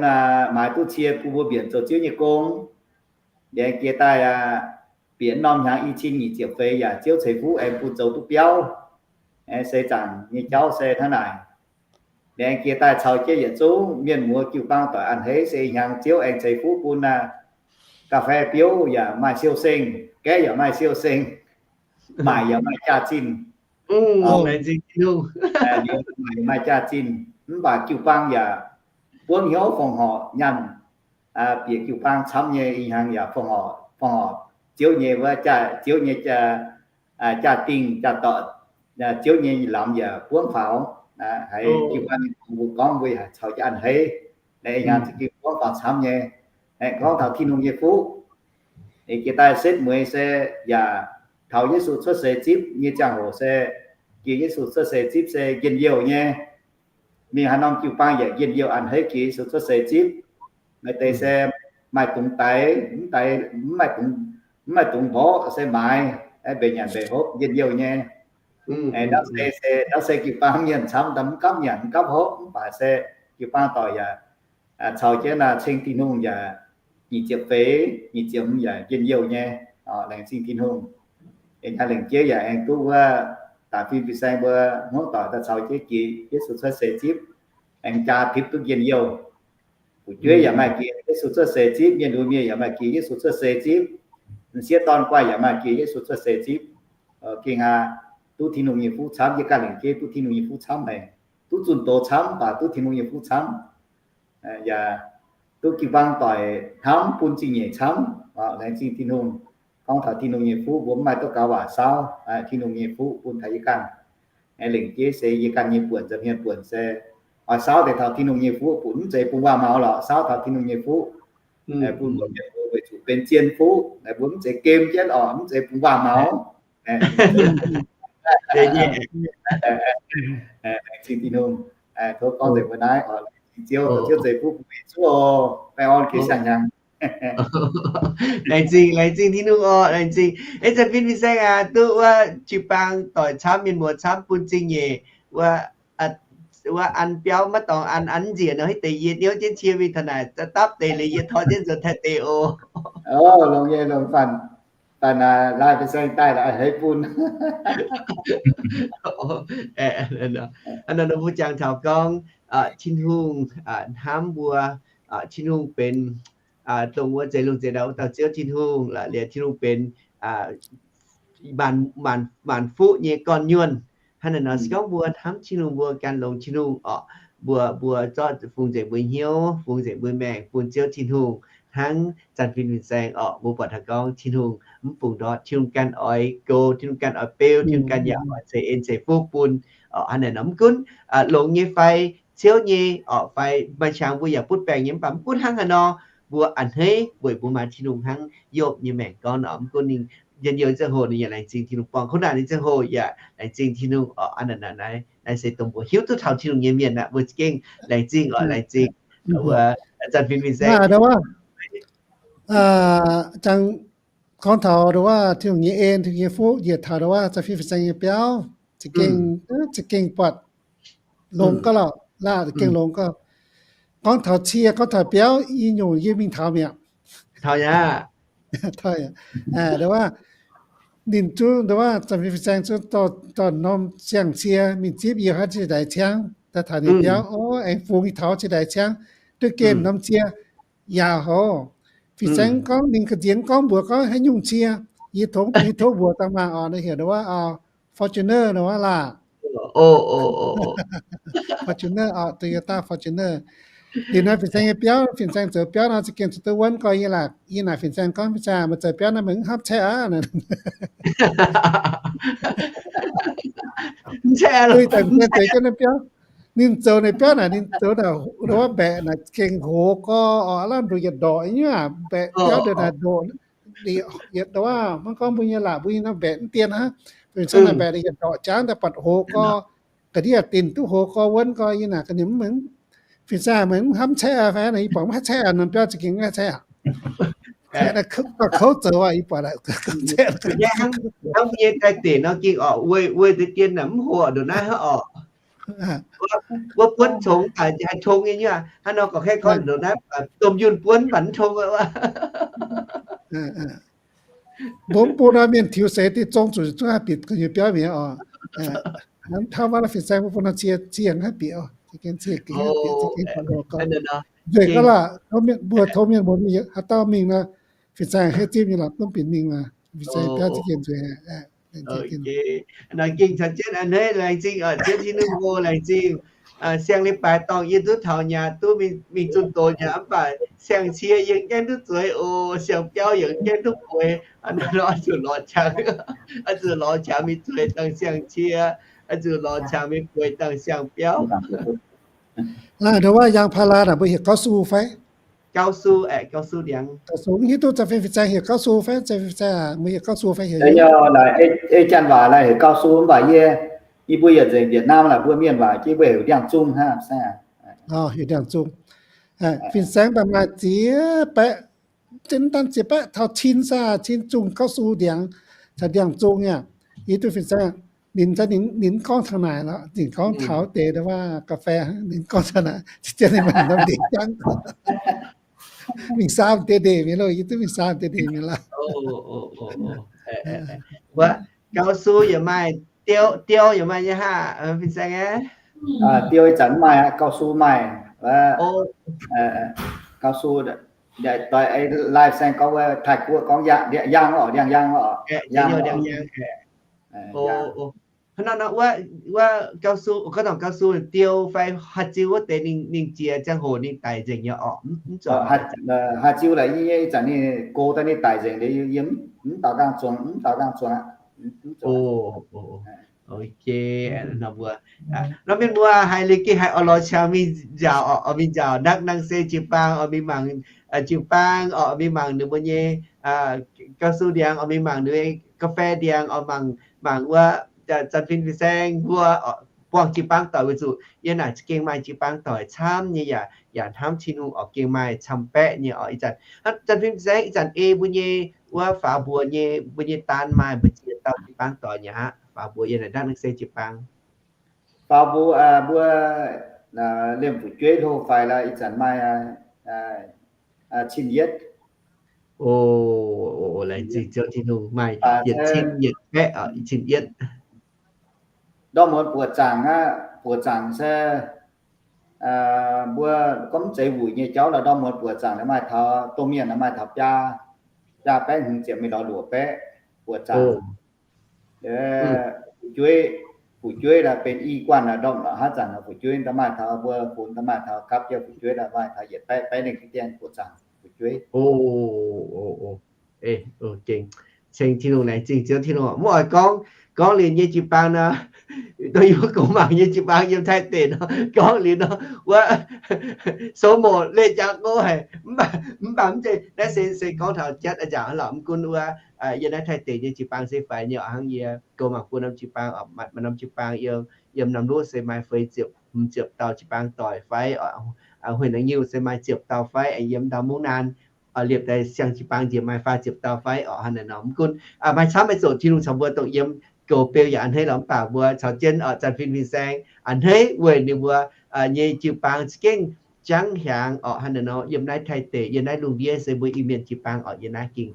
maaiz duqv cie bun mbuo mbienc zoux Ziouv nyei gong. Liuz aengx jiex daaih aqv, bieqc norm hnyangx i cin nyic ziepc feix yaac Ziouv ceix fuqv aengx bun zoux duqv biauv. Seix zaangc nyei jauv se hnangv naaic. Liuz aengx jiex daaih caux jienv yietc zungv mienh muoz jiu-baang doic a'hneiv se ih hnyangx Ziouv aengx ceix fuqv bun aqv, ga'fei biouv yaac maaih siou-seng, gaeqv yaac maaih siou-seng, maaic yaac maaih jaax-zinh. Maaih jaax-zinh, mv baac jiu-baang yaac buangv hnyouv fongc horc nyaanh, bieqc jiu-baang camv nyei ih hnyangx yaac fongc horc, fongc horc Ziouv nyei wuov, Ziouv nyei jaa-dingh jaa-dorqc, Ziouv nyei lamz yaac buangv faaux. Haiz jiu-baang mbuo gorngv mbuo yaac caux jienv a'hneiv, naaiv ih hnyangx za'gengh buangv faaux camv nyei. Gorngv taux Tin-Hungh nyei fuqv, jiex daaih setv mueiz se yaac taux Yesu cuotv seix zipv nyei ziangh hoc se, jiex Yesu cuotv seix zipv se njien-youh nyei. Mingh haaix norm jiu-baang yaac njien-youh a'hneiv jiex Yesu cuotv seix zipv. Maaih deix se maaih dungx daix, mv maaih dungx mborqv se maaiz, mbenc nyanc mbenc hopv njien-youh nyei. Naaiv se, naaiv se jiu-baang mienh camv daaih mv gapv nyanc mv gapv hopv mv baac se jiu-baang doic yaac caux jienv ceng Tin-Hungh yaac nyic ziepc feix, nyic ziepc hmz yaac njien-youh nyei. Laengz zingh Tin-Hungh. Ih hnoi lengc jeiv yaac aengx duqv wuov da'fin fin-saeng mbuo hmuangv doic daaih caux jienv jiex Yesu cuotv seix zipv, aengx jaa tipv duqv njien-youh. Fu'jueiv yaac maaih jiex Yesu cuotv seix zipv, mienh lunx mienh yaac maaih jiex Yesu cuotv seix zipv, m'sieqv dorn guanh yaac maaih jiex Yesu cuotv seix zipv. Gengh aqv, duqv Tin-Hungh nyei fuqv camv, yie ganh lengc jeiv duqv Tin-Hungh nyei fuqv camv haic, duqv zunh doz camv, mv baac duqv Tin-Hungh nyei fuqv camv. Yaac duqv jiu-baang doic hnamv bun zingh nyeic camv. Laengz zingh Tin-Hungh. Gorngv taux Tin-Hungh nyei fuqv mbuo mv maaih duqv gaux waac saauv Tin-Hungh nyei fuqv bun taux yie ganh. Lengc jeiv se yie ganh nyei buonc, nza'hmien buonc se oix saauv deix taux Tin-Hungh nyei fuqv, bun mv zeiz bungx waac-maux lorqc, saauv taux Tin-Hungh nyei fuqv, bun mbuo mienh muoz weic zuqc benx zien fuqv, mbuo mv zeiz gem jienv orqc, mv zeiz bungx waac-maux. Laengz zingh Tin-Hungh. Tov gorngv nzengc mbuo naaiv oc. Laengz zingh Ziouv, Ziouv ceix fuqv bun mbuo yietc zungv oc. Baengh orn gaax siang-hnyangx. Laengz zingh, laengz zingh Tin-Hungh oc, laengz zingh. Eix zanc fin fin-saeng aac, duqv wuov jiu-baang doic camv, mienh muoz camv bun zingh nyeic, wuov, wuov an biauv maiv dorngx an, an nzieqc nor, hitv deix yie niouv jienv cie mingh taux naaic, dapv deix liuz yie tor jienv nzuonx taaih deix oc. Longx nyei, longx fanh. Daaih naaic laai fin-saeng daaih la'heiv bun. Hnangv nor mbuo jangx taux gorngv Tin-Hungh hnamv mbuo, Tin-Hungh benx dongh wuov zeix lungh zeix ndau wuov dauh Ziouv Tin-Hungh, liuz Tin-Hungh benx maanc fuqv nyei gorn-nyuonh. Hnangv naaic nor se gorngv mbuo hnamv Tin-Hungh, mbuo gan longx Tin-Hungh orqc, mbuo, mbuo zorqv fungx nzengc mbuo hnyouv, fungx nzengc mbuo maengc bun Ziouv Tin-Hungh, hnangv zanc fin fin-saeng orqc, mbuo buatc taux gorngv Tin-Hungh mv fungx ndortv, Tin-Hungh ganh oix goux, Tin-Hungh ganh oix beu, Tin-Hungh ganh yaac oix ceix en ceix fuqv bun orqc. Hnangv naaic nor mv gunv longx nyei fai ciouv nyei orqc, fai maaih qangx mbuo yaac butv baengc nyei, mv baac mv gunv hnangv haaix nor, mbuo a'hneiv weic mbuo maaih Tin-Hungh hnangv Yopv nyei maengc gorngv orqc. Mv gunv ninh njien-youh ziangh hoc ninh yaac laengz zingh Tin-Hungh buangh, kuv naanc ninh ziangh hoc yaac laengz zingh Tin-Hungh orqc. Hnangv naaic naaiv se dongh mbuo hiuv duqv taux Tin-Hungh nyei mienh aqv, mbuo za'gengh laengz zingh orqc, laengz zingh. Zanc fin fin-saeng gorngv taux ndongc wuov Tin-Hungh nyei en, Tin-Hungh nyei fuqv njiec taux ndongc wuov zanc fin fin-saeng nyei biauv, za'gengh, za'gengh buatc longx gauh lorqc, laaih za'gengh longx gauh. Gorngv taux cie, gorngv taux biauv, i nyungc yie mingh taux mi'aqv. Ndongc wuov, ninh zungv ndongc wuov zanc fin fin-saeng zungv dorh norm siang-cie mingh zipv yie haaix ziex ndaix ciangv daaih taux ninh biauv, o, aengx fungx yie taux ziex ndaix ciangv duqv gen norm cie. Yaac hoc, fin-saeng gorngv ninh ga'nziex gorngv mbuox gorngv haaix nyungc cie, yie tov, yie tov mbuox daaih maah orqc, naaiv heuc ndongc wuov Fortuner ndongc wuov laah. Fortuner orqc, Toyota Fortuner. Liuz naaiv Fin-Saeng nyei biauv, Fin-Saeng zoux biauv nor, za'gengh zuqc duqv wuonv gorx. Yie laaic, yie naaic Fin-Saeng gorngv, Fin-Saeng, meih zoux biauv naaiv meih mv hnamv caeqv aqv. Mv caeqv aqv. Duqv deix Fin-Saeng zoux jienv naaiv biauv. Ninh zoux naaiv biauv naaic, ninh zoux naaic, wuov mbaeqc naaic gengh hoz gorx, orqc, aav lamh ndoqc yietc ndorqc nyei aqv. Mbaeqc biauv ndongc naaic ndoqc, yietc ndorqc aqv. Maiv gorngv mbuo nyei laatc mbuo nyei naaiv mbaeqc mv dien aqv. Fin-Saeng naaic mbaeqc yietc ndorqc jangv daaih buatc hoz gorx, ga'ndiev dinc duqv hoz gorx wuonv gorx. Yie naaic ga'nyiec mv mengh. Fin-Saeng meih mv hnamv caeqv aqv fai? Yie buatc mv haih caeqv aqv, norm biauv za'gengh mv haih caeqv aqv. Kouv zoux aqv, yie buatc aqv. Hnangv nyei daaih deix nor gengh orqc, wuov deix dien naaic mv hoqc ndongc naaiv hnangv orqc. Wuov buonv congx daaih haih tong nyei nyei aqv. Hnangv nor gorqv-kaeqv gorngv ndongc naaiv domh yunh buonv mv baac mv tong aqv. Mbuo mv bung nor mienh tiux seix deix zong zuqc zungv haih bieqc gu'nyuoz biauv mi'aqv oc. Hnangv taux wuov Fin-Saeng mbuo bung nor cie, cie yangh haih bieqc oc. Cie gengh cie gengh haih bieqc, cie gengh buatc loz gorx. Nzueic gaax lorqc, mbuo tov mienh muonz haaix dauh mingh nor, Fin-Saeng hei zipv nyei lorqc, mv bieqc mingh maah. Fin-Saeng biauv za'gengh nzueic. Nor gengh caux jienv a'hneiv laengz zingh oc, Ziouv Tin-Hungh oc, laengz zingh. Siang-leiz-baaix dorngh yie duqv taux nyaah duqv mingh zunh doz nyaah, mv baac siang-cie yie mv gaengh duqv zueiz oc, siang-biauv yie mv gaengh duqv bueix. Oix zuqc lorz qangx, oix zuqc lorz qangx mingh zueiz dangh siang-cie, oix zuqc lorz qangx mingh bueix dangh siang-biauv. Laanh ndau wuov yangh พารา naaic mbuo heuc 高速 fai? 高速, 高速 ndiangx. 高速, mv hiuv duqv Zanh Fin Fin-Saeng heuc 高速 fai, Zanh Fin Fin-Saeng mbuo heuc 高速 fai heuc? Ei janx waac naaic heuc 高速, mv baac yie, yie mbuo yietc nzengc Việt Nam naaic mbuo mienh waac jienv mbuo heuc ndiangx-zung hnangv. Heuc ndiangx-zung. Fin-Saeng mv baac maaih ziex baeqv, zinh dangh ziex baeqv taux cin saa, cin zungh 高速 ndiangx caux ndiangx-zung nyei. Yie duqv Fin-Saeng ninh, ninh gorngv taux naaic lorqc, ninh gorngv taux deix wuov กาแฟ, ninh gorngv taux naaic, zien ninh maaih norm ndeic jangv. Mingh saam deix ndeic mingh loh, yie duqv mingh saam deix ndeic mingh lorqc. Wuov 高速 yaac maaih, diou, diou yaac maaih nyei haah, Fin-Saeng aqv? Diou ih zanc mv maaih aqv, 高速 maaih. 高速, doix, Fin-Saeng gorngv wuov Taiv-Guoqv gorngv yangh, yangh oc, ndiangx-yangh oc. Hnangv nor wuov, wuov 高速, gorngv taux 高速 diou fai haaix ziu wuov deix ninh, ninh jiex ziangh hoc ninh daic nzengc nyei orqc? Haaix ziu laaix yie nyei ih zanc ninh gox daaih ninh daic nzengc liuz, yie mv daux nqaang zuangx, mv daux nqaang zuangx aqv. Ok, nor mbuo, nor mienh mbuo haiz liuz gengh haiz oix lorz qangx mingh nziaauc, oix mingh nziaauc ndakv nangh se jiu-baang, oix mingh mangc jiu-baang, oix mingh mangc ninh mbuo nyei 高速 ndiangx, oix mingh mangc ninh nyei กาแฟ ndiangx, oix mangc, mangc wuov Zanh Fin Fin-Saeng mbuo buangh jiu-baang doic weic zuqc yie naaic za'gengh maaih jiu-baang doic camv nyei yaac, yaac hnamv Tin-Hungh oc, gengh maaih camv-baeqv nyei oc. Ih zanc Zanh Fin Fin-Saeng ih zanc ei mbuo nyei wuov faaux mbuox nyei, mbuo nyei daan maaih mbu'ziex dauh jiu-baang doic nyei aqv. Faaux mbuox yie naaic ndakv nangh se jiu-baang. Faaux mbuox mbuo liemh fu'jueiv hlo faix lorqc, ih zanc maaih cin-yietv. O, laengz zingh Ziouv Tin-Hungh, maaih yietc cin yietc baeqv, cin-yietv. Ndortv muonz buoqc zaangc aqv, buoqc zaangc se mbuo gorngv mv zeiz wuic nyei jauv lorqc, ndortv muonz buoqc zaangc maaih taux, domh mienh maaih taux biaa, biaa baeqv hmz ziepc mingh lorz luoqc baeqv buoqc zaangc. Fu'jueiv, fu'jueiv lorqc benx i guanh lorqc, ndorm lorqc haaix zanc lorqc fu'jueiv da'maaih taux mbuo funx da'maaih taux gapv jienv fu'jueiv lorqc maaih taux yietc baeqv, baeqv lengh diqv dien buoqc zaangc fu'jueiv. Ceng Tin-Hungh, laengz zingh Ziouv Tin-Hungh. Mv oix gorngv, gorngv liuz nyei jiu-baang nor, dongh yie goux mangc nyei jiu-baang yiem Taiv deic nor, gorngv liuz nor, wuov sou moc leih jaax gouv haic. Mv baac, mv baac mv zeiz, naaiv se, se gorngv taux jatv a'nziaauc hnangv lorqc. Mv gunv wuov, yiem naaiv Taiv deic nyei jiu-baang se faix nyei oc, hnangv yie goux mangc bun norm jiu-baang oc, maaih norm jiu-baang yiem, yiem norm luoqc se maaih feix ziepc, hmz ziepc dauh jiu-baang doic fai, huih nangv nyiuh se maaih ziepc dauh fai, yiem ndau mungv naan liepc daaih siang jiu-baang njiec maaih faah ziepc dauh fai oc, hnangv naaic nor. Mv gunv maaih camv maiv zoqc, Tin-Hungh caux mbuo dongh yiem goux beu yaac a'hneiv lorqc, mv baac mbuo caux jienv oc, Zanh Fin Fin-Saeng a'hneiv weic ninh mbuo nyei jiu-baang za'gengh jangv hiaangx oc, hnangv naaic nor. Yiem naaiv Taiv deic, yiem naaiv lungh ndiev se mbuo Iu-Mienh jiu-baang oc, yiem naaiv gengh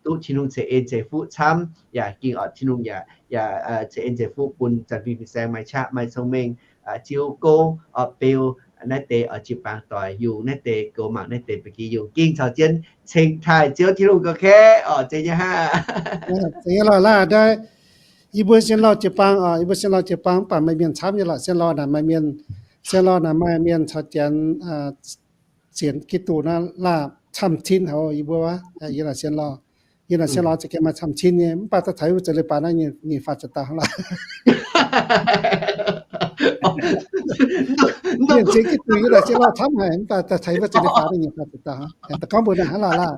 duqv Tin-Hungh ceix en ceix fuqv camv yaac gengh oc, Tin-Hungh yaac, yaac ceix en ceix fuqv bun Zanh Fin Fin-Saeng maaih qaqv maaih cong-mengh, ziouc gouv oc, beu naaiv deix oc, jiu-baang doic yungz naaiv deix, goux mangc naaiv deix ba'gi yungz, gengh caux jienv ceng taaih Ziouv Tin-Hungh gorqv-kaeqv oc, zeiz nyei hnangv. Zeiz nyei lorqc, laaix daaih yie mbuo sien lauh jiu-baang oc, yie mbuo sien lauh jiu-baang mv baac maaih mienh camv nyei lorqc, sien lauh naaic maaih mienh Sienx lorz naaic maaih mienh caux Janx sienx Giduc naaiv laah camv-cin haic yie mbuo wuov. Yie naaic sienx lorz, yie naaic sienx lorz za'gengh maaih camv-cin nyei, mv baac daaih taux wuov za'eix leiz-baaix naaiv nyei faah ziepc dauh hnangv laah. Mienh sienx Giduc yie naaic sienx lorz camv haic, mv baac daaih taux wuov za'eix leiz-baaix naaiv nyei faah ziepc dauh hnangv. Daaih gorngv mbuo naaic hnangv laah laah.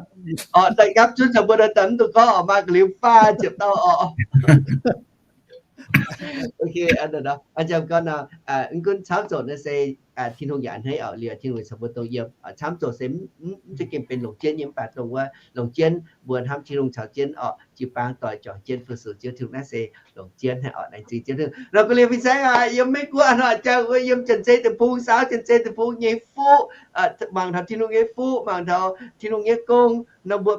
Daaih gapv zunv caux mbuo daaih mv dungx gorngv oc, maaih ga'liuz faah ziepc dauh oc. Gunv camv zoqc naaiv se Tin-Hungh yaac a'hneiv oc, liuz Tin-Hungh caux mbuo dongh yiem. Camv zoqc se mv za'gengh benx longc jienv nyei, mv baac dongh wuov longc jienv mbuo hnamv Tin-Hungh caux jienv oc, jiu-baang doic juangc jienv fu-sux Ziouv Tin-Hungh naaiv se longc jienv haic oc. Laengz zingh Ziouv Tin-Hungh. Nor gu'nyuoz fin-saeng aac, yiem Meiv-Guoqv hnoi jauv wuov yiem Janx-Zei deic-bung, saauv Janx-Zei deic-bung nyei fuqv, mangc taux Tin-Hungh nyei fuqv, mangc taux Tin-Hungh nyei gong, nor mbuo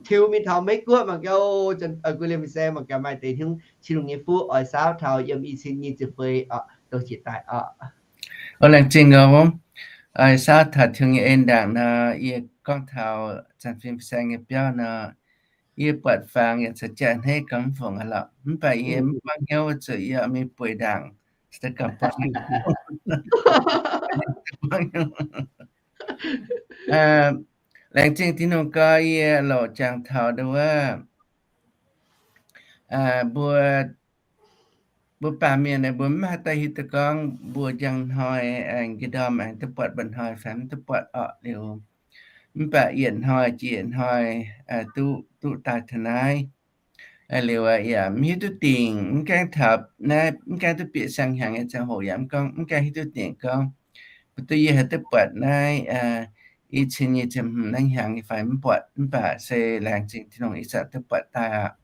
tiux mingh taux Meiv-Guoqv mangc gaax, gu'nyuoz fin-saeng mangc gaax maaih deix Tin-Hungh nyei fuqv oix saauv taux yiem i cin nyic ziepc feix oc, dongh jiex daaih oc. Laengz zingh oc. Oix saauv taux Tin-Hungh nyei en ndaangc nor, yie gorngv taux zanc fin-saeng nyei biauv nor, yie buatc fangx yaac caux jaa a'hneiv gauh mv fungc aqv lorqc. Mv baac yie mv buangv hnyouv zuqc yie mingh bueix ndaangc, gauh buatc. Laengz zingh Tin-Hungh gau, yie louc jangx taux ndau wuov, mbuo, mbuo baamh mienh mbuo mv haih daaih hiuv duqv gorngv mbuo njang hnoi aengx nqa'ndorm aengx duqv buatc mba'hnoi fai mv duqv buatc orqc liuz. Mv baac yietc hnoi jiex yietc hnoi duqv, duqv daaih taux naaiv. Liuz yaac mv hiuv duqv dingc, mv gaengh taux naaiv, mv gaengh duqv bieqc siang-hnyangx nyei ziangh hoc yaac mv gorngv, mv gaengh hiuv duqv dingc gorngv mv duqv yie haih duqv buatc naaiv i cin nyic ziepc hmz naaiv hnyangx nyei fai mv buatc, mv baac se laengz zingh Tin-Hungh ih zanc duqv buatc daaih aqv.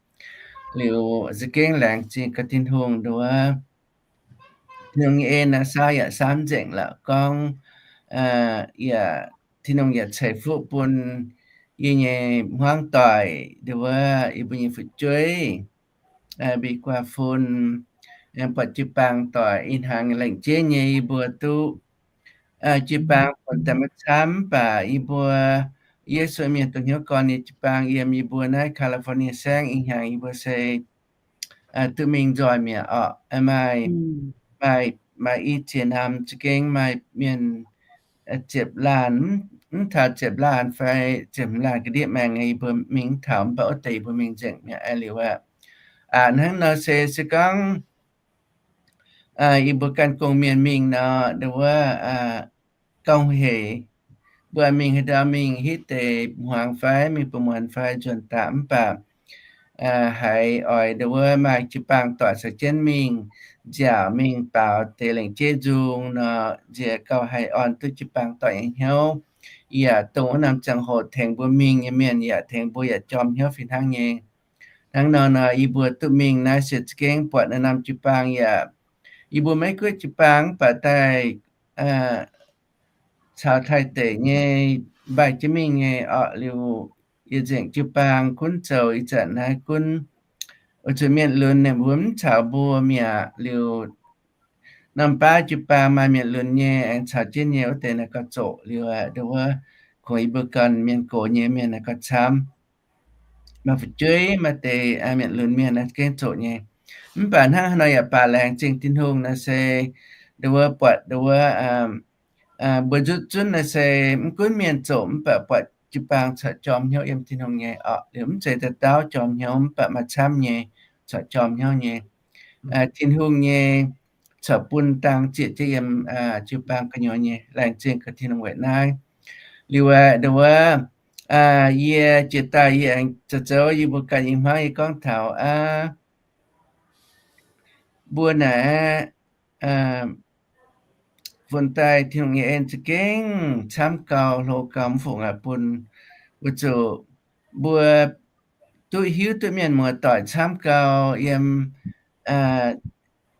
Liuz za'gengh laengz zingh gaax Tin-Hungh nduov. Tin-Hungh nyei en naaiv saauv yaac saauv nzengc lorqc gorngv, yaac Tin-Hungh yaac ceix fuqv bun yie nyei hmuangv doic nduov, yie mbuo nyei fu'jueiv, mbiv guaav fun, buatc jiu-baang doic ih hnaangx lengc jeiv nyei yie mbuo duqv jiu-baang funx daaih maiv camv, mv baac yie mbuo Yesu mienh dongh hnyouv gorn nyei jiu-baang yiem yie mbuo naaiv California saengv ih hnyangx yie mbuo se duqv mingh nzoih mi'aqv orqc. Maaih, maaih, maaih i ziex naamh za'gengh maaih mienh ziepc laanh, mv taux ziepc laanh fai ziepc hmz laanh ga'ndiev maengx nyei yie mbuo mingh mv taux, mv baac wuov deix yie mbuo mingh nzengc mi'aqv. Liuz aqv, aqc hnangv nor se, se gorngv yie mbuo ganh gong-mienh mingh nor, nduov, gauh hec. Mbuo mingh haaix ndau mingh hitv deix hmuangx fai mingh buo muonz fai nzuonx daaih, mv baac haiz oix nduov maaih jiu-baang doic caux jienv mingh nziaauc mingh baaux deix lengc jeiv nzung nor, nziex gauh haih orn duqv jiu-baang doic nyei hnyouv. Yaac dongh wuov norm ziangh hoc tengx mbuo mingh nyei mienh yaac tengx mbuo yaac jorm hnyouv fih hnangv nyei. Hnangv nor nor, yie mbuo duqv mingh naaiv se za'gengh buatc naaiv norm jiu-baang yaac, yie mbuo Meiv-Guoqv jiu-baang mv baac daaih caux Taiv deic nyei mbaih jienv mingh nyei orqc. Liuz yie nzengc jiu-baang gunv zoux ih zanc naaiv gunv oix zuqc mienh lunx, ninh mbuo mv caux mbuo mi'aqv. Liuz norm baav jiu-baang maaih mienh lunx nyei aengx caux jienv nyei wuov deix naaiv gauh zoqc. Liuz aqv, nduov, kungx yie mbuo ganh mienh gox nyei mienh naaiv gauh camv. Maaih fu'jueiv maaih deix mienh lunx mienh naaiv gengh zoqc nyei. Mv baac hnangv haaix nor yaac baac laengz zingh Tin-Hungh naaiv se nduov buatc nduov mbuo nzutv zunv naaiv se mv gunv mienh zoqc mv baac buatc jiu-baang corc jorm hnyouv yiem Tin-Hungh nyei orqc. Liuz mv zeiz dauh dauh jorm hnyouv mv baac maaih camv nyei corc jorm hnyouv nyei. Tin-Hungh nyei corc bun dang zieqc jienv yiem jiu-baang gu'nyuoz nyei. Laengz zingh gaax Tin-Hungh weic naaiv. Liuz aqv, nduov, yie jiex daaih yie aengx zoux zoux yie mbuo ganh nyei hmuangv yie gorngv taux aqv. Mbuo naaiv funx daaih Tin-Hungh nyei en za'gengh camv gau, hlo gau, mv fungc aqv bun wuov zuqc mbuo duqv hiuv duqv mienh muoz-doic camv gau. Yiem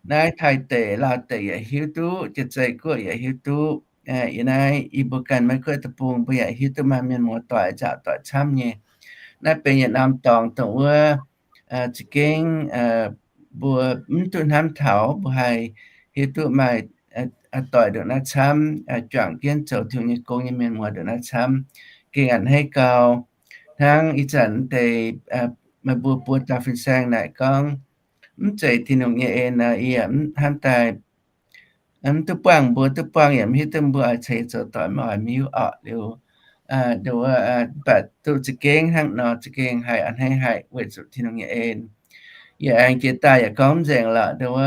naaiv Taiv deic, Laauv deic yaac hiuv duqv, Janx-Zei Guoqv yaac hiuv duqv. Yiem naaiv yie mbuo ganh Meiv-Guoqv deic-bung mbuo yaac hiuv duqv maaih mienh muoz-doic, nzaaux doic camv nyei. Naaiv benx yietc norm dorngx dongh wuov za'gengh mbuo mv duqv hnamv taux mbuo haih hiuv duqv maaih doic nduqc naaiv camv, juangc jienv zoux Tin-Hungh nyei gong nyei mienh muoz nduqc naaiv camv, gengh a'hneiv gau. Hnangv ih zanc deix meih mbuo buo dauh fin-saeng naaic gorngv, mv zeiz Tin-Hungh nyei en nor, yie hnamv daaih mv duqv buangh mbuo, duqv buangh yaac mv hiuv duqv mbuo oix ceix zoux doic mv oix miuv orqc. Liuz, nduov, mv baac duqv za'gengh hnangv nor, za'gengh haih a'hneiv haic weic zuqc Tin-Hungh nyei en. Yaac aengx jiex daaih yaac gorngv mv nzengc lorqc, nduov,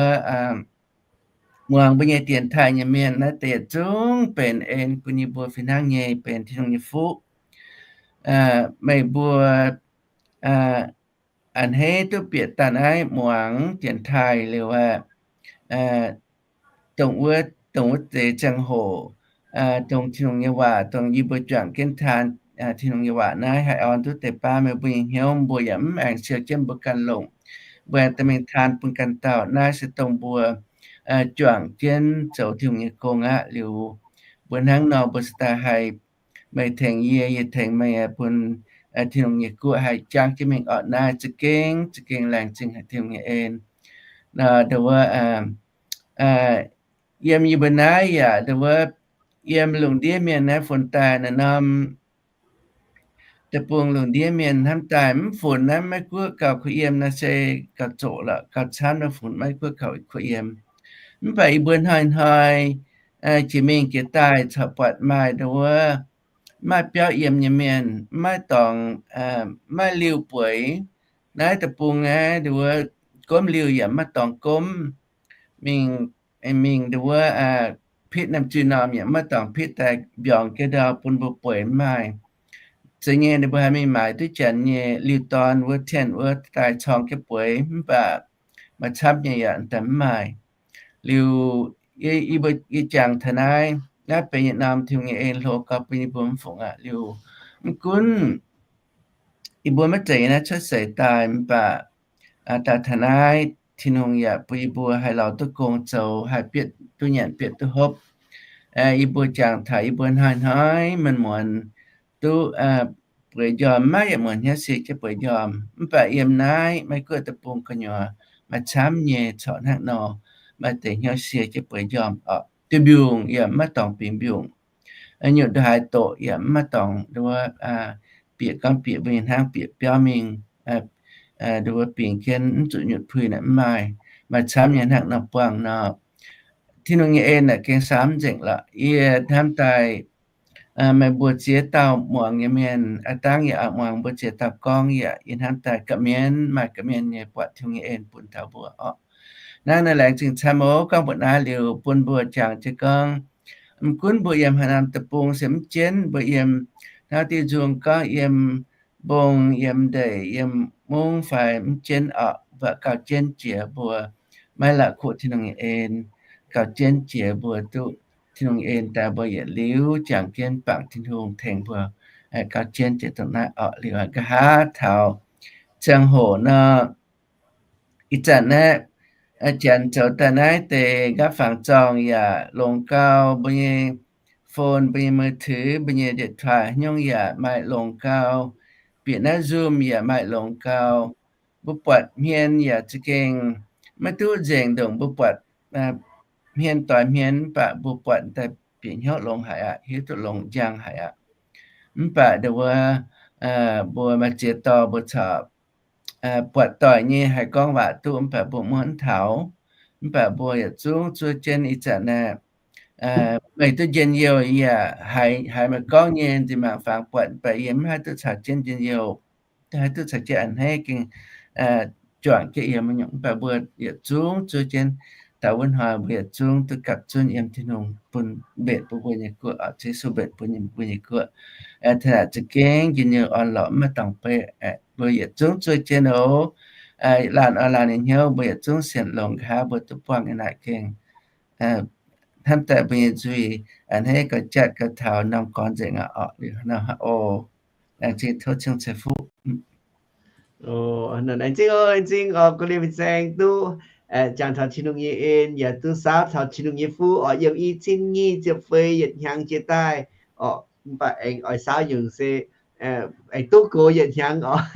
muangx mbuo nyei dienx taaih nyei mienh naaiv deix yietc zungv benx en bun yie mbuo fih hnangv nyei, benx Tin-Hungh nyei fuqv. Meih mbuo a'hneiv duqv bieqc daaih naaiv muangx dienx taaih liuz aeqv, dongh wuov, dongh wuov deix ziangh hoc, dongh Tin-Hungh nyei waac, dongh yie mbuo juangc jienv taan Tin-Hungh nyei waac naaiv haih orn duqv deix baav meih mbuo nyei hnyouv, mbuo yaac mv aengx siou jienv mbuo ganh longc. Mbuo aengx dorh mingh taan bun ganh dauh. Naaiv se dongh mbuo juangc jienv zoux Tin-Hungh nyei gong aqv. Liuz mbuo hnangv nor mbuo se daaih haih meih tengx yie, yie tengx meih bun Tin-Hungh nyei guoqv haih jangv jienv mingh orqc. Naaiv za'gengh, za'gengh laengz zingh haic Tin-Hungh nyei en. Nduov, yiem yie mbuo naaiv yaac nduov, yiem lungh ndiev mienh naaiv funx daaih naaiv norm deic-bung lungh ndiev mienh hnamv daaih mv funx naaiv Meiv Guoqv gauh kuh yiem naaiv se gauh zoqc lorqc, gauh camv naaiv funx Meiv Guoqv gauh kuh yiem. Mv baac yie mbuo hnoi-hnoi jiex mingh jiex daaih corc buatc maaih nduov, maaih biauv yiem nyei mienh, maiv dorngx, maiv liuh bueix. Naaiv deic-bung naaiv nduov, gomv liuh yaac maiv dorngx gomv. Mingh, mingh nduov, pitv norm zui norm yaac maiv dorngx pitv daaih mbiorngz jienv ndau bun mbuo bueix mv maaih. Zeiz nyei ninh mbuo haih mingh maaiz duqv janx nyei liuh dorn wuov tien wuov daaih corng jienv bueix mv baac maaih camv nyei yaac daaih mv maaih. Liuz yie mbuo yie jangx taux naaiv, naaiv benx yietc norm Tin-Hungh nyei en hlo gau bun yie mbuo mv fungc aqv. Liuz mv gunv yie mbuo maiv zeiz yiem naaiv cuotv seix daaih mv baac daaih taux naaiv, Tin-Hungh yaac bun yie mbuo haih lorz duqv gong zoux, haih bieqc duqv nyanc bieqc duqv hopv. Yie mbuo jangx taux yie mbuo hnoi-hnoi mienh muonz duqv bueix njormh, maiv yietc muonz hnyouv sie jienv bueix njormh. Mv baac yiem naaiv Meiv Guoqv deic-bung gu'nyuoz maaih camv nyei corc hnangv nor, maaih deix hnyouv sie jienv bueix njormh orqc. Duqv mbiungc yaac maiv dorngx bingx mbiungc. Nyutc nduov haaix doqc yaac maiv dorngx nduov, bieqc gorngv bieqc mbuo nyei hnangv bieqc biauv mingh, nduov bingx jienv mv zuqc nyutc puix naaic mv maaih. Maaih camv nyei hnangv nor buangh nor. Tin-Hungh nyei en naaic gengh samv nzengc lorqc. Yie hnamv daaih meih mbuo ziex dauh muangx nyei mienh, aav dangv yaac muangx mbuo ziex dauh gorngv yaac yie hnamv daaih ga'mienv, maaih ga'mienv nyei buatc Tin-Hungh nyei en bun taux mbuo orqc. Naaiv naaiv laengz zingh camv oc. Gorngv mbuoqc naaiv liuz bun mbuo jangx jienv gorngv, mv gunv mbuo yiem haaix norm deic-bung se mv jienv mbuo yiem hnangv diuh nzung gorngv yiem mbong, yiem ndeic, yiem mungv fai mv jienv orqc, mv baac gauh jienv jiex mbuo maiv la'kuqv Tin-Hungh nyei en, gauh jienv jiex mbuo duqv Tin-Hungh nyei en daaih mbuo yietc liuz jangx jienv bangc Tin-Hungh tengx mbuo gauh jienv jiex dongh naaiv orqc. Liuz nqa'haav taux ziangh hoc nor, ih zanc naaiv janx zoux daaih naaiv deix nqaapv fangx zorng yaac longx gau, mbuo nyei phone, mbuo nyei มือถือ, mbuo nyei điện thoại nyungc yaac maaih longx gau, bieqc naaiv Zoom yaac maaih longx gau. Mbuo buatc hmien yaac za'gengh maiv duqv nzengc ndongc mbuo buatc hmien doix hmien, mv baac mbuo buatc daaih bieqc hnyouv longx haic aqv, hiuv duqv longx njang haic aqv. Mv baac nduov, mbuo maaih ziex dorh mbuo corc buatc doic nyei haih gorngv waac duqv, mv baac mbuo muonh mv taux. Mv baac mbuo yietc zungv zuov jienv ih zanc naaiv, meih duqv njien-youh yaac haiz meih gorngv nyei nziex mangc fangx buatc, mv baac yie mv haih duqv caux jienv njien-youh, haih duqv caux jienv a'hneiv gengh juangc jienv yiem nyungc. Mv baac mbuo yietc zungv zuov jienv, daaih wuov hnoi mbuo yietc zungv duqv gapv zunv yiem Tin-Hungh bun mbenc bun mbuo nyei guoqv, Yesu mbenc bun mbuo nyei guoqv. Taux naaic za'gengh njien-youh orn-lorqc maiv dorngc beiv. Mbuo yietc zungv zuov jienv oc. Laanh oix laanh nyei hnyouv mbuo yietc zungv sienx longx nqa'haav mbuo duqv buangh nyei naaic gengh hnamv daaih mbuo nyei nzuih a'hneiv gauh jatv gauh taux norm gorn nzengc aqv orqc. Liuz nor oc, laengz zingh tov Ziouv ceix fuqv. Laengz zingh oc, laengz zingh oc, guv liemh fin-saeng duqv jangx taux Tin-Hungh nyei en, yaac duqv saauv taux Tin-Hungh nyei fuqv orqc. Yiem i cin nyic ziepc feix yietc hnyangx jiex daaih orqc, mv baac aengx oix saauv nyungc se aengx duqv gox yietc hnyangx orqc.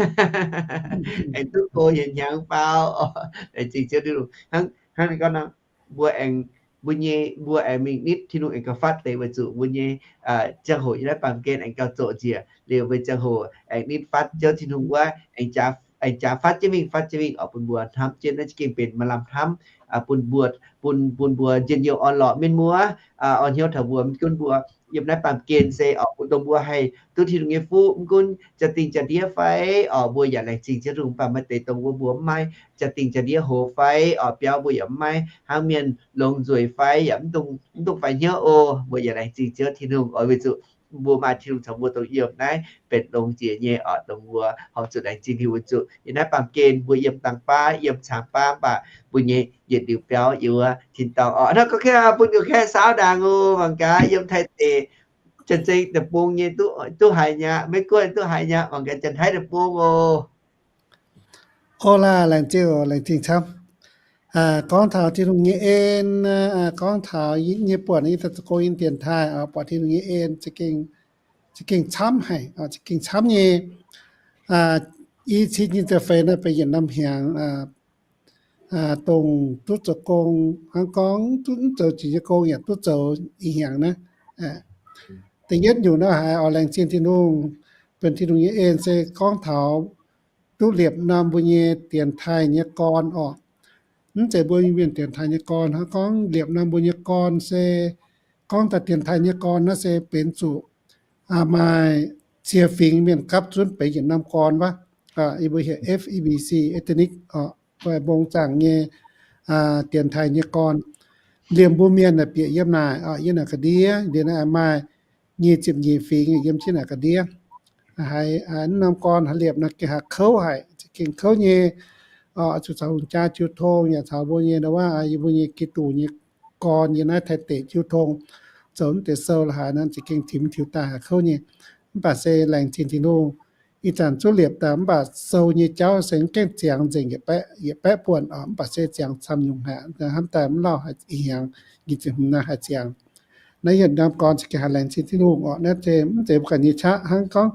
Aengx duqv gox yietc hnyangx faaux orqc. Laengz zingh Ziouv Tin-Hungh. Hnangv, hnangv naaiv gorngv nor, mbuo aengx, mbuo nyei, mbuo aengx mingh nitv Tin-Hungh aengx gauh fatv deix weic zuqc mbuo nyei ziangh hoc yiem naaiv baamh gen aengx gauh zoqc njiec. Liuz mbuo ziangh hoc aengx nitv fatv Ziouv Tin-Hungh wuov aengx jaax aengx jaax fatv jienv mingh, fatv jienv mingh oc, bun mbuo hnamv jienv naaiv za'gengh benx maaih lamh hnamv, bun mbuo, bun, bun mbuo njien-youh orn-lorqc mienh muoz, orn hnyouv taux mbuo mv gunv mbuo yiem naaiv baamh gen se oc, bun dongh mbuo haih duqv Tin-Hungh nyei fuqv mv gunv jaa-dingh jaa-ndiev fai oc, mbuo yaac laengz zingh Ziouv Tin-Hungh. Mv baac maaih deix dongh wuov mbuo mv maaih jaa-dingh jaa-ndiev hoz fai oc, biauv mbuo yaac mv maaih, hnangv mienh longx nzueic fai yaac mv dungx, mv dungx faix hnyouv oc. Mbuo yaac laengz zingh Ziouv Tin-Hungh oc, weic zuqc mbuo maaih Tin-Hungh caux mbuo dongh yiem naaiv benx longx jiex nyei oc, dongh mbuo horpc zuqc laengz zingh Tin-Hungh. Weic zuqc yiem naaiv baamh gen mbuo yiem dangh baav, yiem caangx baav, mv baac mbuo nyei yietc liuz biauv yiem wuov tin-dorngh oc. Hnangv gorngv bun ga'kaeqv saauv ndaangc oc, mangc gaax yiem Taiv deic Janx-Zei deic-bung nyei duqv haiz mi'aqv, Meiv Guoqv duqv haiz mi'aqv, mangc gaax Janx-Taiv deic-bung oc. O laaih, laengz zingh, laengz zingh camv. Gorngv taux Tin-Hungh nyei en, gorngv taux yie nyei buonc, yie zoux gong yiem dienx taaih, buatc Tin-Hungh nyei en za'gengh camv haic, za'gengh camv nyei. I cin nyei ziepc feix naaiv benx yietc norm hnyangx, dongh duqv zoux gong, hnangv gorngv duqv mv zoux jiex nyei gong yaac duqv zoux ih hnyangx naaiv. Da'yietv nyungc naaiv haiz oix laengz zingh Tin-Hungh, benx Tin-Hungh nyei en se gorngv taux duqv liepc norm mbuo nyei dienx taaih nyei gorn oc. Mv zeiz mbuo mienh dienx taaih nyei gorn, hnangv gorngv liepc norm mbuo nyei gorn se, gorngv daaih dienx taaih nyei gorn naaiv se benx zuqc maaih cie fingx mienh gapv zunv benx yietc norm gorn wuov. Yie mbuo heuc F E B C, ethnic, mbong zaangc nyei dienx taaih nyei gorn. Liemh mbuo mienh naaic bieqc yiem naaic, yiem naaic ga'ndiev, liemh naaiv maaih nyic ziepc nyeic fingx yiem jienv naaic ga'ndiev. Haiz norm gorn haaix liepc naaic gengh haiz kouv haic, gengh kouv nyei. Zuqc caux hungh jaa jiu tong yaac caux mbuo nyei, wuov, yie mbuo nyei Giduc nyei gorn yiem naaiv Taiv deic jiu tong, zoux mv deix sou la'haaix nor za'gengh timx tiux daaih haiz kouv nyei. Mv baac se laengz zingh Tin-Hungh, ih zanc zuqv liepc daaih mv baac sou nyei jauv se mv gaengh ziangx nzengc yietc baeqv buonc oc, mv baac se ziangx camv nyungc haic, hnamv daaih mv lauh haic, ih hnyangx nyic ziepc hmz naaiv haih ziangx. Naaiv yietc norm gorn za'gengh haiz laengz zingh Tin-Hungh oc. Naaiv se mv zeiz mbuo ganh nyei qaqv, hnangv gorngv,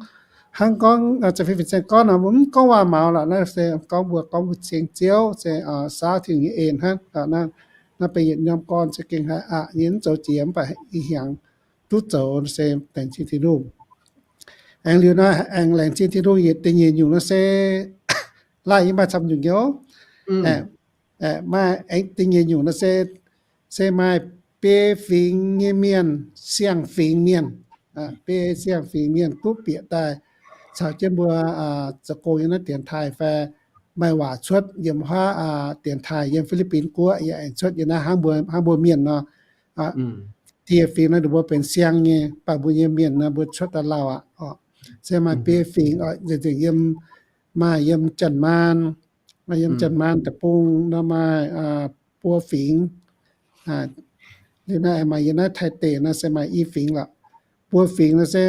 hnangv gorngv za'fei fin-saeng gorngv nor, mbuo mv gorngv waac-maux lorqc. Naaiv se gorngv mbuo gorngv mbuo ceng Ziouv se saauv Tin-Hungh nyei en hnangv. Naaiv benx yietc norm gorn za'gengh haiz aqc nyei, mv zoux jiex mv baac ih hnyangx duqv zoux se laengz zingh Tin-Hungh. Aengx liuz naaiv aengx laengz zingh Tin-Hungh yietc da'nyeic nyungc naaiv se laih yie maaih camv nyungc nyei. Maaih aengx da'nyeic nyungc naaiv se, se maaih biei fingx nyei mienh, siang-fingx mienh, biei siang-fingx mienh duqv bieqc daaih caux jienv mbuo zoux gong yiem naaiv dienx taaih fai maaih waac cuotv yiem huaav dienx taaih yiem Fi^li^bin Guoqv yaac aengx cuotv yiem naaiv hnangv mbuo, hnangv mbuo mienh nor. Dieh fingx naaiv ninh mbuo benx siang nyei, mv baac mbuo nyei mienh naaiv mbuo cuotv daaih lauh aqv oc. Se maaih biei fingx oc, nzengc nzengc yiem, maaih yiem Janx-Maanc, maaih yiem Janx-Maanc deic-bung nor maaih buo fingx. Liuz naaiv aengx maaih yiem naaiv Taiv deic naaiv se maaih i fingx lorqc. Buo fingx naaiv se,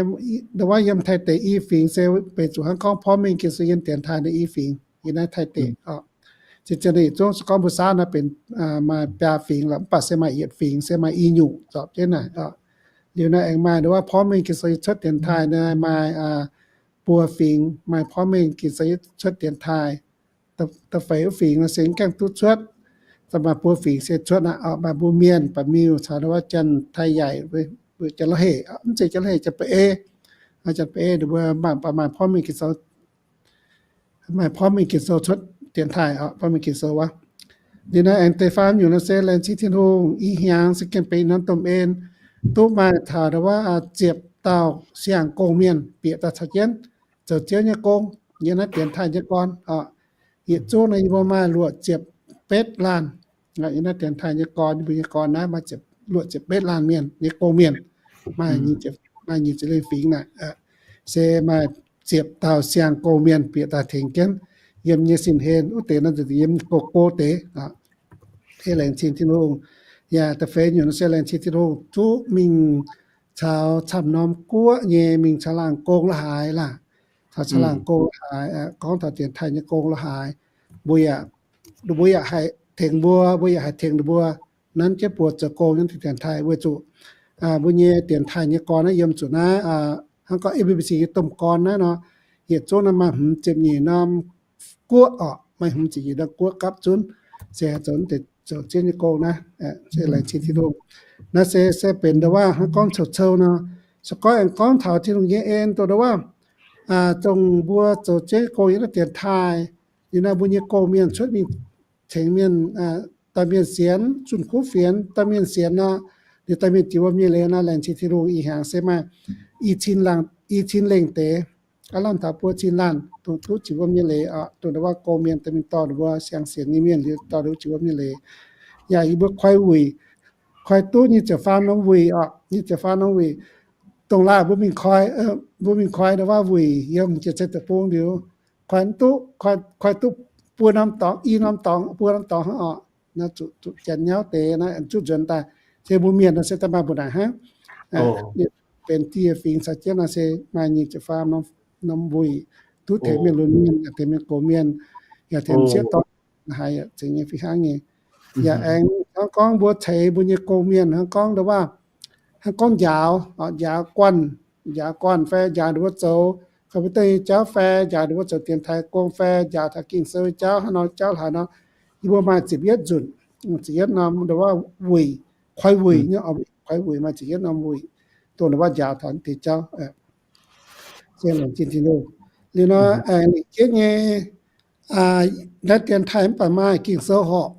ndau wuov yiem Taiv deic i fingx se benx zuqc hnangv gorngv porv mengh Ging-Sou yiem dienx taaih naaiv i fingx yiem naaiv Taiv deic oc. Zien zien yietc zungv se gorngv mbuo saauv naaiv benx maaih biaa fingx lorqc, mv baac se maaih yietc fingx se maaih i nyungc zorpc jienv naaic oc. Liuz naaiv aengx maaih ndau wuov porv mengh Ging-Sou cuotv dienx taaih naaiv maaih buo fingx, maaih porv mengh Ging-Sou cuotv dienx taaih. Da'feix wuov fingx naaiv se mv gaengh duqv cuotv. Maaih buo fingx se cuotv aqv, maaih mbuo mienh, Ba'miuh caux ndau wuov Janx-Taiv Yaic, Janx-Lauv Hec, mv zeiz Janx-Lauv Hec, Janx-Ba'ei, Janx-Ba'ei ninh mbuo maaih, maaih porv mengh Ging-Sou, maaih porv mengh Ging-Sou cuotv dienx taaih oc, porv mengh Ging-Sou wuov. Liuz naaiv aengx da'faam nyungc naaiv se laengz zingh Tin-Hungh, ih hnyangx se gengh benx norm domh en, duqv maaih taux ndau wuov ziepc dauh siang-gong mienh bieqc daaih caux jienv zoux Ziouv nyei gong yiem naaiv dienx taaih nyei gorn oc. Yietc zungv naaiv yie mbuo maaih luoqc ziepc betv laanh. Yiem naaiv dienx taaih nyei gorn, yie mbuo nyei gorn naaiv maaih luoqc ziepc betv laanh mienh nyei gong mienh, maaih, maaih nyic ziepc leih fingx naaic, se maaih ziepc dauh siang-gong mienh bieqc daaih tengx jienv yiem nyei sin-hlen wuov deix nor, yiem go go deix. Laengz zingh Tin-Hungh. Yaac da'feix nyungc se laengz zingh Tin-Hungh duqv mingh caux camv norm guoqv nyei, mingh caangh laangh gong la'haaix laah, caux caangh laangh gong la'haaix, gorngv taux dienx taaih nyei gong la'haaix, mbuo yaac, mbuo yaac haih tengx mbuo, mbuo yaac haih tengx ninh mbuo nanv jienv buoz zoux gong nyei dienx taaih weic zuqc mbuo nyei dienx taaih nyei gorn naaiv yiem zuqc naaiv, hnangv gorngv F E B C nyei domh gorn naaiv nor, yietc zungv naaiv maaih hmz ziepc nyeic norm guoqv oc, maaih hmz ziepc nyeic norm guoqv gapv zunv, se zoux deix zoux Ziouv nyei gong naaiv, se laengz zingh Tin-Hungh. Naaiv se, se benx ndau wuov hnangv gorngv cou-cou nor, se gorngv aengx gorngv taux Tin-Hungh nyei en dongh ndau wuov, dongh mbuo zoux Ziouv nyei gong yiem naaiv dienx taaih, Liuz nor mbuo nyei gong-mienh cuotv mingh tengx mienh, dorh mienh sienx zunh kuv fienx, dorh mienh sienx nor, liuz dorh mienh jiex wuom nyei leiz nor, laengz zingh Tin-Hungh ih hnyangx se maaih i cin laanh, i cin lengh deix, aav lamh taux buo cin laanh dongh duqv jiex wuom nyei leiz oc, dongh ndau wuov gong-mienh dorh mingh dorh ninh mbuo siang-sienx nyei mienh liuz dorh ninh mbuo jiex wuom nyei leiz. Yaac yie mbuo koi wuic, koi duqv nyic ziepc faam norm wuic oc, nyic ziepc faam norm wuic. Dongh laaih mbuo mingh koi, mbuo mingh koi ndau wuov wuic yiem Janx-Sei Deic-Bung liuz, koi duqv, koi duqv buo norm dorngx, i norm dorngx, buo norm dorngx hnangv oc. Naaiv zuqc, zuqc janx nyauv deix naaiv zuqc nzuonx daaih. Se mbuo mienh nor se daaih maaih mbuo naaic hnangv. Benx dieh fingx caux jienv nor se maaih nyic ziepc faam norm wuic, duqv tengx mienh lunx mienh, yaac tengx mienh gox mienh, yaac tengx sieqv dorn, haiz yaac zengx nyei fih hnangv nyei. Yaac aengx hnangv gorngv mbuo ceix mbuo nyei gong-mienh hnangv gorngv ndau wuov, hnangv gorngv njaaux, njaaux guanh, njaaux guanh fai njaaux ninh mbuo zoux computer nyei jauv fai njaaux ninh mbuo zoux dienx taaih gong fai njaaux taux Ging-Sou nyei jauv hnangv nor jauv haaix nor, yie mbuo maaih ziepc yietv nzunc, ziepc yietv norm ndau wuov wuic, koi wuic nyei, koi wuic maaih ziepc yietv norm wuic, dongh ndau wuov njaaux taux deix jauv. Se laengz zingh Tin-Hungh. Liuz nor, aengx lingc jienv nyei, naaiv dienx taaih mv baac maaih Ging-Sou horqc,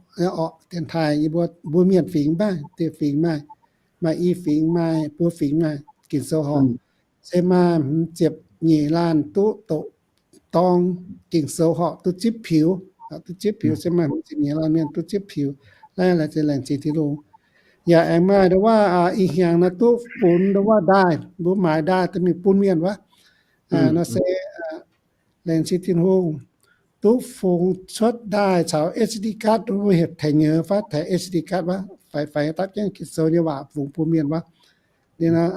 dienx taaih yie mbuo, mbuo mienh fingx maaih, dieh fingx maaih, maaih i fingx maaih, buo fingx maaih Ging-Sou horqc. Se maaih hmz ziepc nyeic laanh duqv doqc dorng Ging-Sou horqc duqv zipv piux, duqv zipv piux se maaih hmz ziepc nyeic laanh mienh duqv zipv piux. Naaiv se laengz zingh Tin-Hungh. Yaac aengx maaih ndau wuov ih hnyangx naaiv duqv funx ndau wuov ndaaih, mbuo maaiz ndaaih daaih mingh bun mienh wuov. Nor se laengz zingh Tin-Hungh duqv fungx cuotv ndaaih caux S D card, mbuo heuc tengx nyei fai tengx S D card wuov, faix, faix dapv jienv Ging-Sou nyei waac fungx bun mienh wuov. Liuz nor,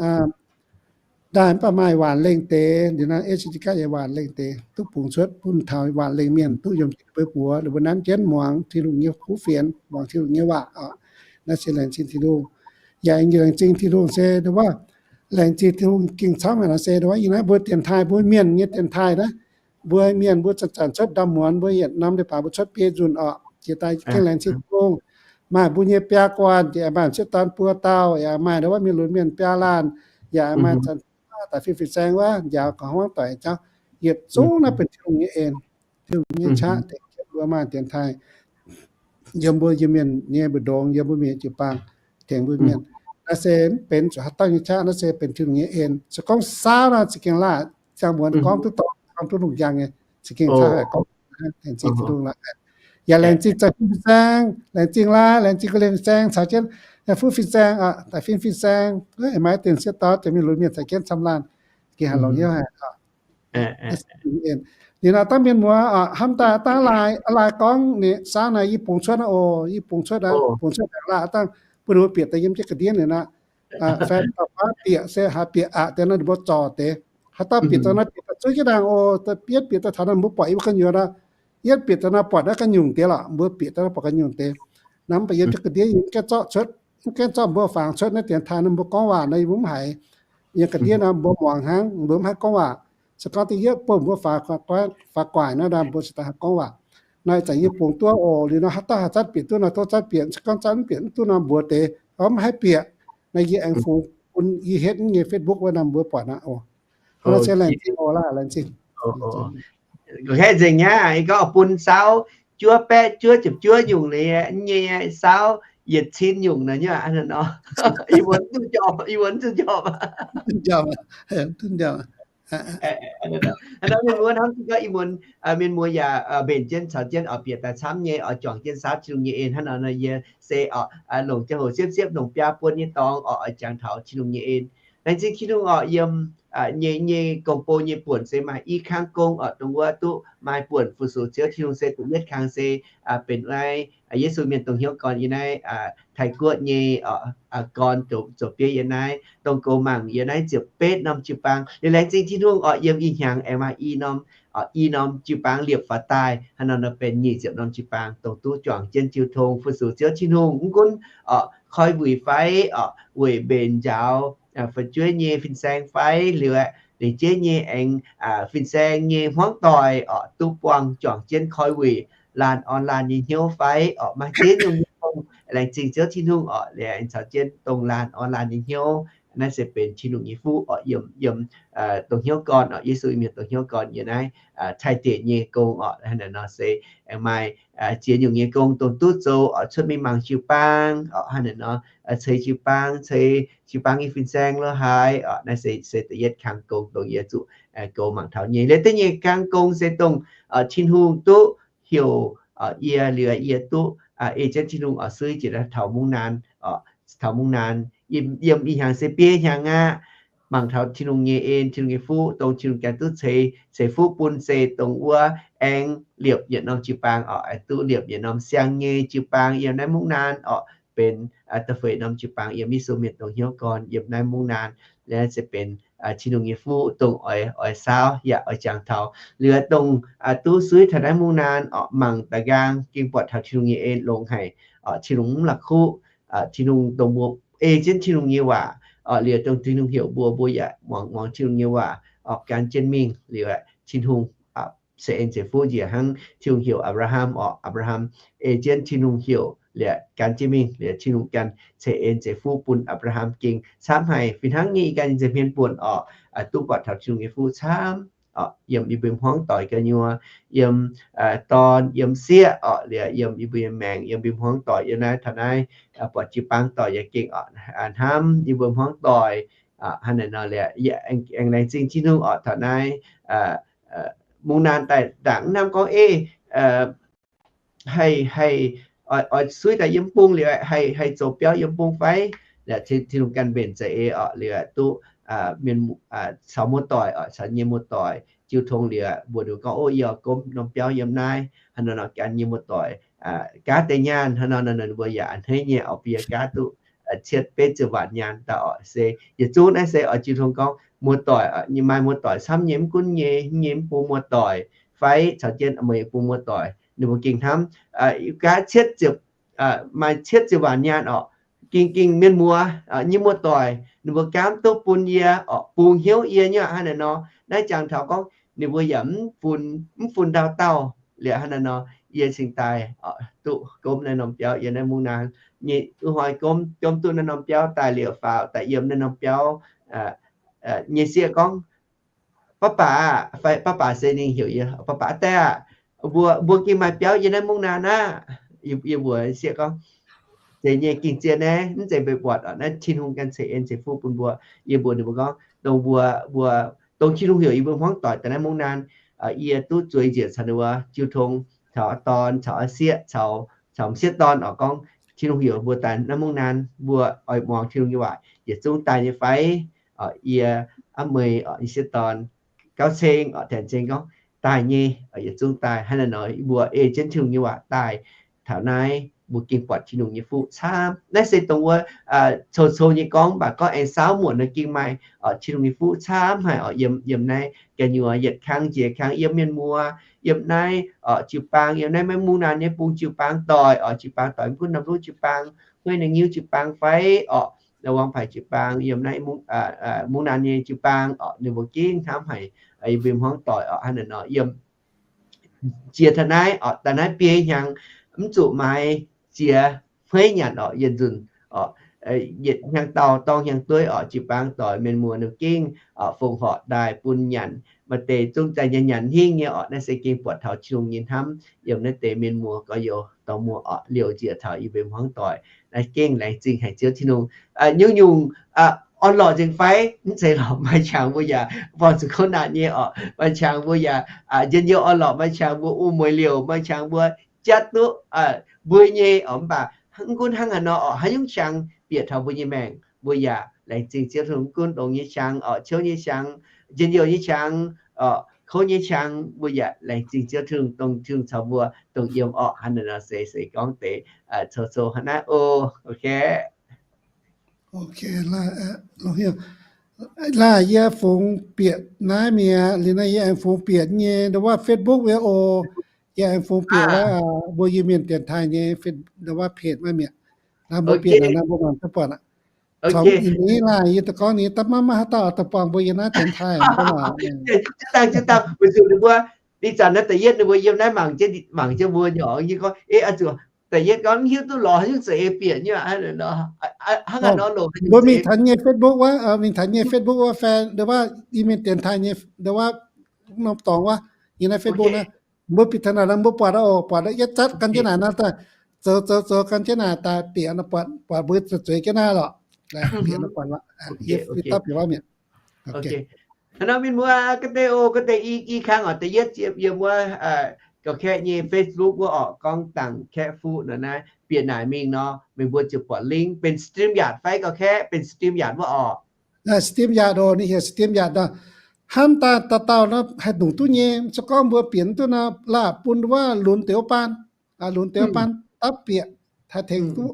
ndaaih mv baac maaih waanc lengh deix, liuz nor S D card yaac waanc lengh deix, duqv bungx cuotv bun taux waanc lengh mienh duqv yiem jienv mbuo mbuox, ninh mbuo nanv jienv muangx Tin-Hungh nyei kuv fienx, muangx Tin-Hungh nyei waac oc. Naaiv se laengz zingh Tin-Hungh. Yaac aengx laengz zingh Tin-Hungh se ndau wuov, laengz zingh Tin-Hungh gengh camv haic nor se ndau wuov, yie naaiv mbuo dienx taaih, mbuo mienh nyei dienx taaih naaiv, mbuo mienh mbuo zanc-zanc cuotv ndau muonz, mbuo yietc norm leiz-baaix mbuo cuotv biei nzunc oc. Jiex daaih gengh laengz zingh Tin-Hungh. Maaih mbuo nyei biaa guanh, yaac maaih sieqv dorn buo dauh, yaac maaih ndau wuov mienh lunx mienh biaa laanh, yaac maaih zanc daaih fin-fin-saeng wuov njaaux gauh hmuangv doic jauv. Yietc zungv naaiv benx Tin-Hungh nyei en, Tin-Hungh nyei qaqv tengx jienv mbuo maaih dienx taaih yiem mbuo Iu-Mienh nyei mbu'ndongx, yiem mbuo mienh jiu-baang, tengx mbuo mienh. Naaiv se mv benx zuqc haaix dauh nyei qaqv, naaiv se benx Tin-Hungh nyei en. Se gorngv saauv nor za'gengh laaic, ziangh muonz gorngv duqv dorngc, gorngv duqv lungh njang nyei, za'gengh caux haic gorngv laengz zingh Tin-Hungh laaix. Yaac laengz zingh za'gengh fin-saeng, laengz zingh laai, laengz zingh ga'lien fin-saeng caux jienv fuqv fin-saeng, da'fin fin-saeng, maaih deix sieqv dorn, deix mienh lunx mienh caux jienv camv laanh, gengh haih longc hnyouv haic. Liuz nor dangh mienh muoz, hnamv daaih dangh laai, laai gorngv ninh saauv naaic yie bungx cuotv naaiv oc, yie bungx cuotv, bungx cuotv daaih laai dangh bun ninh mbuo bieqc daaih yiem jienv ga'ndiev liuz nor, fan dauh baav bieqc se haaix bieqc aqc deix nor ninh mbuo zorc deix. Haaix dauh bieqc daaih nor bieqc daaih zuov jienv ndaangc oc, da'bietv bieqc daaih taux nor mbuo buatc yie mbuo gu'nyuoz nor, yietv bieqc daaih nor buatc naaiv gu'nyungc deix lorqc, mbuo bieqc daaih nor buatc gu'nyungc deix. Naaiv mv baac yiem jienv ga'ndiev yie mv gaengh zorqv cuotv, mv gaengh zorqv mbuo fangx cuotv naaiv dienx taaih nor mbuo gorngv waac nor yie mbuo mv haiz. Yiem ga'ndiev nor mbuo muangx hnangv, mbuo mv haih gorngv waac. Se gorngv da'yietv bun mbuo faaux, faaux guaic nor, mbuo cingx daaih haih gorngv waac. Naaiv zanc yie bungx duqv oc, liuz nor haaix dauh haih zatv bieqc duqv nor tov zatv bieqc, se gorngv zatv mv bieqc mv duqv nor mbuox deix, mv haih bieqc. Naaiv yie aengx fungx bun yie hietv nyei Facebook wuov nor mbuo buatc aqv oc. Hnangv nor se laengz zingh oc, laengz zingh. Haeqv nzengc aqv, gorngv bun saauv juov baeqv juov ziepc juov nyungc nyei, saauv yietc cin nyungc nor, yie mbuo duqv njormh, yie mbuo duqv njormh. Mienh muoz hnamv gorngv ih muonz mienh muoz yaac mbenc jienv caux jienv oix bieqc daaih camv nyei oix juangc jienv saauv Tin-Hungh nyei en hnangv nor nor, yie se oix longc ziangh hoc siepv-siepv longc biaa buon nyei dorngx oix jangx taux Tin-Hungh nyei en. Laengz zingh Tin-Hungh oc, yiem nyei, nyei gong-bou nyei buonc se maaih i kang gong oc, dongh wuov duqv maaih buonc fu-sux Ziouv Tin-Hungh se da'yietv kang se benx naaiv Yesu Mienh Dongh Hnyouv Gorn yiem naaiv Taiv-Guoqv nyei gorn zoux bieiv yiem naaiv, dongh goux mangc yiem naaiv ziepc betv norm jiu-baang. Liuz laengz zingh Tin-Hungh oc, yiem ih hnyangx aengx maaih i norm, i norm jiu-baang liepc faaux daaih hnangv nor nor benx nyic ziepc norm jiu-baang dongh duqv juangc jienv jiu tong fu-sux Ziouv Tin-Hungh. Mv gunv oc koi wuic fai oc weic mbenc njaaux fu'jueiv nyei fin-saeng fai liuz aeqv, lengc jeiv nyei aengx fin-saeng nyei hmuangv doic oc duqv buangh juangc jienv koi wuic, laanh orn laanh nyei hnyouv fai oc maaih ziex nyungc nyei gong. Laengz zingh Ziouv Tin-Hungh oc, liuz aengx caux jienv dongh laanh orn laanh nyei hnyouv Naaiv se benx Tin-Hungh nyei fuqv oc, yiem, yiem dongh hnyouv gorn oc, Yesu mienh dongh hnyouv gorn yiem naaiv cai-deic nyei gong oc. Hnangv naaiv nor se aengx maaih ziex nyungc nyei gong dongh duqv zoux oc, cuotv mingh mangc jiu-baang oc, hnangv naaiv nor ceix jiu-baang, ceix jiu-baang nyei fin-saeng lorqc haaix oc. Naaiv se, se da'yietv kang gong dongh yie zuqc goux mangc taux nyei. Liuz da'nyeic kang gong se dongh Tin-Hungh duqv heuc yie, liuz yie duqv ei jienv Tin-Hungh oc, suiv jiex taux mungv naan oc, taux mungv naan. Yiem, yiem ih hnyangx se biei hnyangx aqv. Mangc taux Tin-Hungh nyei en, Tin-Hungh nyei fuqv, dongh Tin-Hungh ganh duqv ceix, ceix fuqv bun se dongh wuov aengx liepc yietc norm jiu-baang oc, duqv liepc yietc norm siang nyei jiu-baang yiem naaiv mungv naan oc, benx da'feix norm jiu-baang yiem Yesu mienh dongh hnyouv gorn yiem naaiv mungv naan. Naaiv se benx Tin-Hungh nyei fuqv dongh oix, oix saauv yaac oix jangx taux. Liuz dongh duqv suiv taux naaiv mungv naan oc, mangc da'nqaang gengh buatc taux Tin-Hungh nyei en longx haic oc, Tin-Hungh mv la'kuqv. Tin-Hungh dongh mbuo ei jienv Tin-Hungh nyei waac oc, liuz dongh Tin-Hungh heuc mbuo, mbuo yaac muangx, muangx Tin-Hungh nyei waac oc, gan jienv mingh. Liuz Tin-Hungh ceix en ceix fuqv njiec hnangv Tin-Hungh heuc Apc^laa^ham oc, Apc^laa^ham ei jienv Tin-Hungh heuc liuz gan jienv mingh, liuz Tin-Hungh ganh ceix en ceix fuqv bun Apc^laa^ham gengh camv haic. Fih hnangv nyei ih ganh nza'hmien buonc oc, duqv buatc taux Tin-Hungh nyei fuqv camv oc, yiem yie mbuo hmuangv doic gu'nyuoz, yiem dorn, yiem sieqv oc, liuz yiem yie mbuo nyei maengc, yiem mbuo hmuangv doic yiem naaiv, taux naaiv buatc jiu-baang doic yaac gengh oc, hnamv yie mbuo hmuangv doic. Hnangv naaiv nor liuz aengx laengz zingh Tin-Hungh oc, taux naaiv mungv naan daaih ndaangc hnamv gorngv, ei, haih, haih oix suiv daaih yiem bung liuz haih, haih zoux biauv yiem bung fai? Liuz Tin-Hungh ganh mbenc za'eix oc, liuz duqv mienh, caux muoz-doic oc, caux nyei muoz-doic jiu tong liuz mbuox ninh gorngv, ov, yie gomv norm biauv yiem naaiv. Hnangv nor nor gan nyei muoz-doic gaav deix nyaanh. Hnangv nor nor ninh mbuo yaac a'hneiv nyei oc, bun yie gaav duqv cietv betv ziepc waanc nyaanh daaih oc. Se yietc zungv naaiv se oix jiu tong gorngv muoz-doic, maaih muoz-doic camv nyei, mv gunv nyei, nyei mv bung muoz-doic fai caux jienv meih bung muoz-doic, ninh mbuo gengh hnamv gaav cietv ziepc, maaih cietv ziepc waanc nyaanh oc. Gengh, gengh mienh muoz nyei muoz-doic ninh mbuo gaav mv duqv bun yie oc, bungx hnyouv yie nyei aqv. Hnangv naaiv nor, naaiv jangx taux gorngv ninh mbuo yaac mv funx, mv funx ndau dauh. Liuz hnangv naaiv nor yie cingx daaih duqv gomv naaiv norm biauv yiem naaiv mungv naan nyei. Ih hnoi gomv, gomv duqv naaiv norm biauv daaih liuz faaux daaih yiem naaiv norm biauv nyei sieqv gorngv, ป้าป๋า aah, fai ป้าป๋า se ninh heuc yie ป้าป๋า daaih aah, mbuo, mbuo gengh maaih biauv yiem naaiv mungv naan aqv. Yie mbuox sieqv gorngv, zeiz nyei, gengh zien naaiv, mv zeiz mbuo buatc oc, naaiv Tin-Hungh ganh ceix en ceix fuqv bun mbuo. Yie mbuox ninh mbuo gorngv, dongh mbuo, mbuo, dongh Tin-Hungh heuc yie mbuo hmuangv doic daaih naaiv mungv naan, yie duqv zueiz njiec caux ninh mbuo jiu tong, caux dorn, caux sieqv, caux, caux m'sieqv dorn oc, gorngv Tin-Hungh heuc mbuo daaih naaiv mungv naan, mbuo oix muangx Tin-Hungh nyei waac yietc zungv daaih nyei fai? Yie, aav meih, m'sieqv dorn, gauv ceng oc, tanc ceng gorngv daaih nyei, yietc zungv daaih. Hnangv naaiv nor mbuo ei jienv Tin-Hungh nyei waac daaih taux naaiv, mbuo gengh buatc Tin-Hungh nyei fuqv camv. Naaiv se dongh wuov cou-cou nyei gorngv, mv baac gorngv aengx saauv muonc nor gengh maaih Tin-Hungh nyei fuqv camv haic oc. Yiem, yiem naaiv gu'nyuoz yietc kang njiec kang yiem mienh muoz, yiem naaiv oc jiu-baang, yiem naaiv maiv mungv naan nyei bung jiu-baang doic oc, jiu-baang doic mv gunv norm luv jiu-baang, hueiv naaiv nyiuv jiu-baang fai oc, wangv paaix jiu-baang, yiem naaiv mungv naan nyei jiu-baang oc, ninh mbuo gengh hnamv haic yie mbuo hmuangv doic oc. Hnangv naaiv nor yiem jiex taux naaiv oc, daaih naaiv biei hnyangx mv zuqc maaiz ziex hmueiv nyanc oc, yietc nzunc oc, yietc hnyangx dauh dorng hnyangx dueiv oc, jiu-baang doic mienh muoz ninh gengh fongc horc daaih bun nyanc. Maaih deix zungv daaih nyanc, nyanc hingv nyei oc. Naaiv se gengh buatc taux Tin-Hungh nyei hnamv yiem naaiv deix mienh muoz gorx-youz dorh muoz oc, liouh njiec taux yie mbuo hmuangv doic. Naaiv gengh laengz zingh haic Ziouv Tin-Hungh. Nyungc-nyungc orn-lorqc nzengc fai? Mv zeiz lorqc. Maaih qangx mbuo yaac buangh zuqc kouv naanc nyei oc. Maaih qangx mbuo yaac njien-youh orn-lorqc. Maaih qangx mbuo u mueiz liouc. Maaih qangx mbuo jatv duqv mbuo nyei oc. Mv baac mv gunv hnangv haaix nor oc, haaix nyungc qangx bieqc taux mbuo nyei maengc, mbuo yaac laengz zingh Ziouv Tin-Hungh. Mv gunv longx nyei qangx oc, ciouv nyei qangx, njien-youh nyei qangx oc, kouv nyei qangx, mbuo yaac laengz zingh Ziouv Tin-Hungh, dongh Tin-Hungh caux mbuo dongh yiem orqc. Hnangv naaiv nor se, se gorngv deix cou-cou hnangv naaiv oc. Laaih yie fungx bieqc naaiv mi'aqv. Liuz naaiv yie aengx fungx bieqc nyei ndo wuov Facebook wuov oc. Yie aengx fungx bieqc wuov mbuo Iu-Mienh dienx taaih nyei ndo wuov page maiv mi'aqv. Naaiv mbuo bieqc naaiv mbuo mangc duqv buatc aqv. Caux ih ni laaih yie daaih gorngv ni daaih maiv maaih haaix dauh daaih buangh mbuo yiem naaiv dienx taaih. Dangh, dangh, weic zuqc ninh mbuo ih zanc naaiv da'yietv ninh mbuo yiem naaiv mangc jienv, mangc jienv mbuo nyei oc. Yie gorngv, ei, oix zuqc da'yietv gorngv mv hiuv duqv lorz haaix nyungc za'eix bieqc nyei aqv. Hnangv haaix nor longc haaix nyungc mbuo mingh taux nyei Facebook wuov, mingh taux nyei Facebook wuov fai ndo wuov i mienh dienx taaih nyei ndo wuov norm dorngx wuov, yiem naaiv Facebook naaiv, mbuo bieqc taux naaic nor mbuo buatc oc, buatc yietv zatv gan jienv naaic nor daaih zoux zoux zoux gan jienv naaic daaih bieqc nor buatc, buatc mbuo zueiz jienv naaiv lorqc. Bieqc nor buatc lorqc. Yie dauh bieqc wuov mi'aqv. Hnangv nor mienh muoz, ga'deix oc, ga'deix i kang oc, da'yietv yiem wuov ga'kaeqv nyei Facebook wuov orqc, gorngv dangc kaeqv fuqv nor naaiv bieqc naaic mingh nor meih mbuo ziouc buatc link benx StreamYard fai ga'kaeqv benx StreamYard wuov orqc. StreamYard oc, ninh heuc StreamYard nor. Hnamv daaih dauh dauh nor haih nungc duqv nyei. Se gorngv mbuo bieqc duqv nor, laah bun wuov lunx deix wuov baan, lunx deix wuov baan dapv bieqc, haih tengx duqv.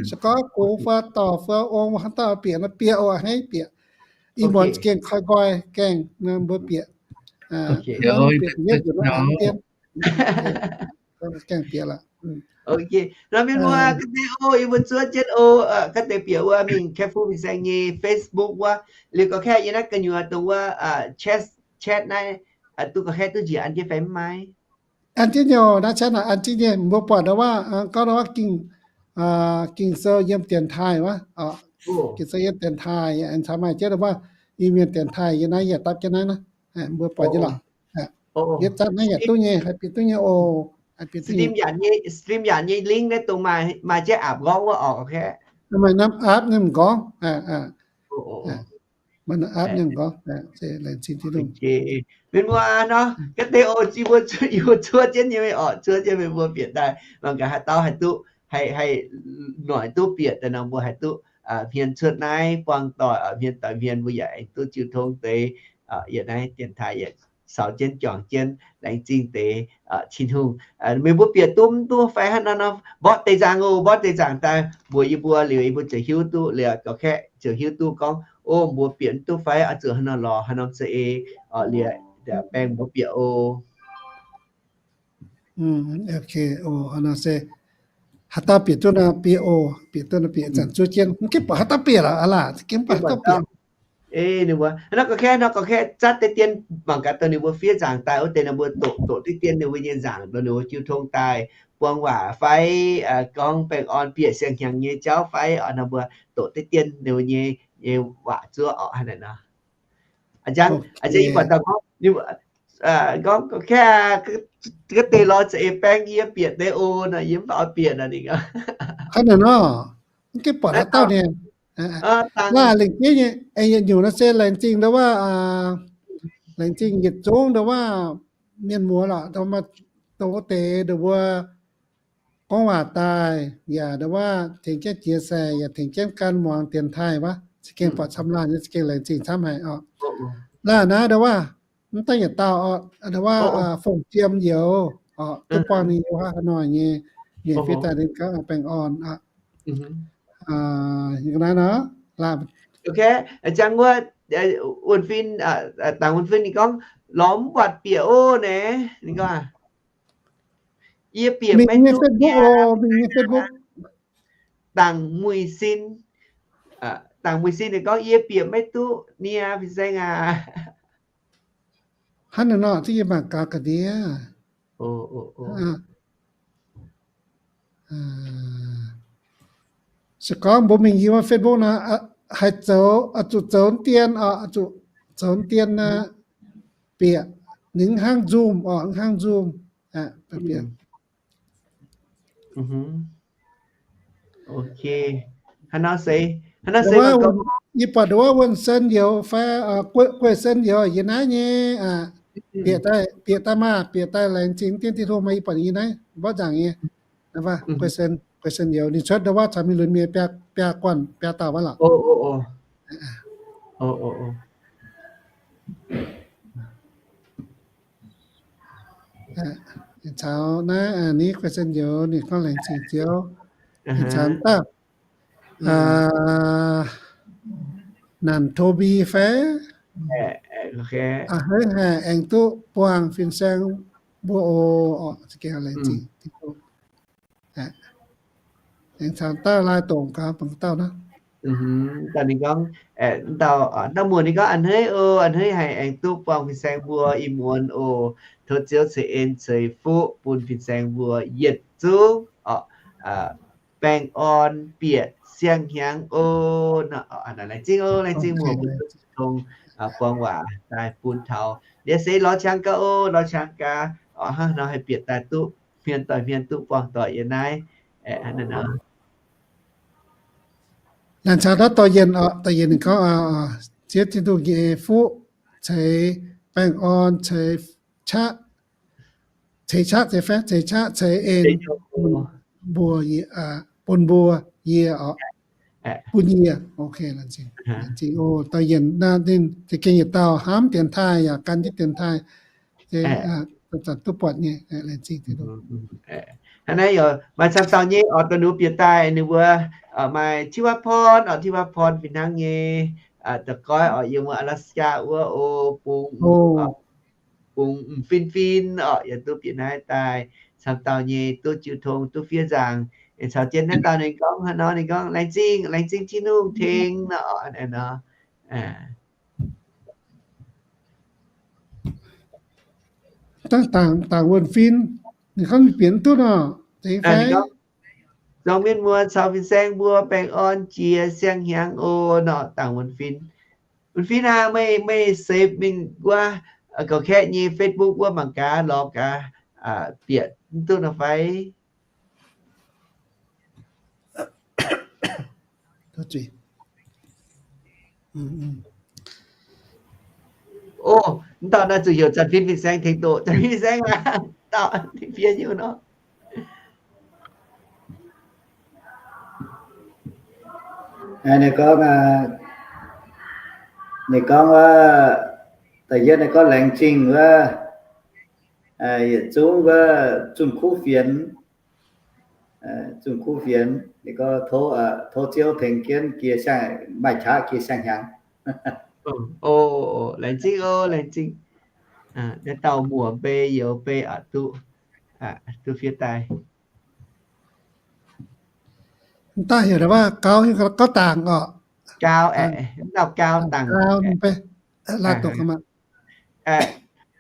Se gorngv gox fai dorc fai ong hnangv dauh bieqc nor bieqc oc, a'hneiv bieqc. Ih muonz za'gengh koi nqoi gaengh mbuo bieqc. Gaengh bieqc lorqc. Nor mienh muoz, ga'deix oc, yie mbuo zuov jienv oc, ga'deix bieqc wuov mingh Kaeqv Fu Fin-Saeng nyei Facebook wuov, liuz ga'kaeqv yiem naaiv gu'nyuoz dongh wuov chat, chat naaiv, duqv ga'kaeqv duqv njiec an jienv fai mv maaih? An jienv nyei oc, naaiv chat naaic an jienv nyei. Mbuo buatc ndo wuov, gorngv ndo wuov Ging, Ging-Sou yiem dienx taaih wuov, Ging-Sou yiem dienx taaih aengx caux maaih jienv ndo wuov Iu-Mienh dienx taaih yiem naaiv yaac dapv jienv naaiv naaiv. Mbuo buatc jienv lorqc. Yietv zatv naaiv yaac duqv nyei, haih bieqc duqv nyei oc. Stream yaac nyei link naaiv dongh maaih jienv aapv nqorngv wuov oc. Maaih norm aapv nyei m'nqorngv. Maaih norm aapv nyei m'nqorngv. Laengz zingh Tin-Hungh. Mienh muoz nor, ga'deix oc, yie mbuo zuov jienv nyei oc, zuov jienv meih mbuo bieqc daaih mangc gaax haaix dauh haih duqv, haih, haih noic duqv bieqc daaih nor mbuo haih duqv hmien cuotv naaiv buangh doic, hmien doic hmien mbuo yaac aengx duqv jiu tong deix, yietc naaiv dienx taaih yietc saux jienv juangc jienv laengz zingh deix Tin-Hungh. Meih mbuo bieqc duqv mv duqv fai hnangv nor nor, mborqv deix nzaangc oc, mborqv deix nzaangc daaih mbuox yie mbuo liuz yie mbuo ziouc hiuv duqv liuz ga'kaeqv ziouc hiuv duqv gorngv, o, mbuo bieqc mv duqv fai oix zuqc hnangv nor lorz haaix norm za'eix, liuz baeng mbuo bieqc oc. Ok, o, hnangv nor se haaix dauh bieqc duqv nor bieqc oc, bieqc duqv nor bieqc, zanc zuov jienv mv gaengh buatc haaix dauh bieqc lorqc, aa laah, za'gengh mv buatc haaix dauh bieqc. Ninh mbuo hnangv nor ga'kaeqv, hnangv nor ga'kaeqv zatv deix dien, mangc gaax dongh ninh mbuo fiev nzaangc daaih wuov deix nor mbuo doqc, doqc deix dien ninh mbuo nyei nzaangc, dongh ninh mbuo jiu tong daaih buang waac fai, gorngv baengh orn bieqc siang-hnyangx nyei jauv fai, nor mbuo doqc deix dien ninh mbuo nyei, nyei waac zuov orqc hnangv naaic nor. A'jang, a'jang yie buatc dauh gorngv, gorngv ga'kaeqv, ga'deix lorz za'eix baeng yie bieqc deix oc nor, yie mv baac oix bieqc nor ninh gorngv. Hnangv naaic nor, mv gaengh buatc haaix dauh nyei. Laah lengc jeiv nyei, aengx yietc nyungc nor se laengz zingh ndo wuov, laengz zingh yietc zungv ndo wuov mienh muoz lorqc, dongh wuov deix ndo wuov gorngv waac daaih, yaac ndo wuov tengx jienv jiex sai, yaac tengx jienv gan muangx dienx taaih wuov, za'gengh buatc camv laanh nyei, za'gengh laengz zingh camv haic oc. Laah naaiv ndo wuov, mv daaih yietc dauh oc, ndo wuov Fongc Jiem Youz oc, duqv buangh ninh yiem haaix nor nyei, mienh fiev daaih ninh gorngv baengh orn oc. Naaiv nor, ok, ziangh wuov, wuonh fin, dangc wuonh fin ninh gorngv, lorz mv buatc bieqc oc naaic, ninh gorngv, yie bieqc maiv duqv niaa. Dangc Muic Sin, Dangc Muic Sin ninh gorngv, yie bieqc maiv duqv niaa, fin-saeng aac. Hnangv naaiv nor, zungv yie mangc gaax ga'ndiev. Se gorngv mbuo mingh yiem wuov Facebook nor, haih zoux, zuqc zoux dien oc, zuqc zoux dien bieqc, ninh mv hnangv Zoom oc, mv hnangv Zoom. Ok. Hnangv nor se, hnangv nor se, yie buatc wuov Wuonh Sen Youz fai Guei Sen Youz yiem naaiv nyei, bieqc daaih, bieqc daaih maah, bieqc daaih laengz zingh dien Tin-Hungh maah, yie buatc yiem naaiv mborqv nzaangc nyei. Guei Sen, Guei Sen Youz ninh cuotv ndo wuov caux Mingh Lunx mienh biaa guanh biaa dauh wuov lorqc. Caux naaiv ni Guei Sen Youz ninh gorngv laengz zingh Ziouv. Caux dauh Naanc Toby fai, a'hneiv haih aengx duqv buangh fin-saeng mbuo oc. Za'gengh laengz zingh. Aengx caux dauh lai dongc gaax, bangc dauh nor. Dauh ninh gorngv, dauh, dauh muoz ninh gorngv, a'hneiv oc, a'hneiv haih aengx duqv buangh fin-saeng mbuo ih muonz oc. Tov Ziouv ceix en ceix fuqv bun fin-saeng mbuo yietc zungv oc. baengh orn bieqc siang-hnyangx oc. Laengz zingh oc, laengz zingh muoz-doic tong buang waac daaih bun taux. Liuz se lorz qangx gaax oc, lorz qangx gaax oc. Hnangv nor haih bieqc daaih duqv hmien doic hmien, duqv buangh doic yiem naaiv. Laengz caux naaiv doic Yienh oc, doic Yienh ninh gorngv, Ziouv Tin-Hungh nyei fuqv ceix baengh orn, ceix qaqv, ceix qaqv, ceix faeqv, ceix qaqv, ceix en mbuo, bun mbuo yie oc, bun yie. Ok, laengz zingh oc. Doic Yienh naaiv ninh za'gengh yietc dauh hnamv dienx taaih yaac gan jienv dienx taaih. Zanc-zanc duqv buatc nyei, laengz zingh. Hnangv naaiv yaac maaih camv dauh nyei oc, dongh ninh mbuo bieqc daaih ninh mbuo maaih ที่พักผ่อน oc, ที่พักผ่อน fih hnangv nyei. Da'goiv oc, yiem wuov Alaska wuov oc, bungx, bungx m'fin fin oc, yaac duqv bieqc naaiv daaih camv dauh nyei, duqv jiu tong, duqv fiev nzaangc. Caux jienv naaiv dauh ninh gorngv haaix nor, ninh gorngv, Laengz zingh, laengz zingh Tin-Hungh tengx nor oc. Dangh, dangh wuonh fin, ninh gorngv ninh bieqc mv duqv nor, tengx fai? Zorng mienh muoz caux fin-saeng mbuo baengh orn jiex siang-hnyangx oc nor, dangh wuonh fin. Wuonh fin aac, meih, meih seix mingh wuov Ga'kaeqv nyei Facebook wuov mangc gaax, lorz gaax, bieqc mv duqv nor fai? O, mv dauh naaiv zuqc heuc Zanc Fin Fin-Saeng tengx doqc. Zanc Fin Fin-Saeng aac, dauh fiev nyei nor. Ninh gorngv, ninh gorngv wuov, da'yietv ninh gorngv laengz zingh wuov, yietc zungv wuov zunh kuv fienx, zunh kuv fienx, ninh gorngv tov, tov Ziouv tengx jienv jiex siang, maaih qaqv jiex siang-hnyangx. O, laengz zingh oc, laengz zingh. Naaiv dauh muoc mbei youz mbei oc, duqv, duqv fiev daaih. Daaih heuc wuov gauv, gauv dangc oc. Gauv, wuov dauh gauv dangc.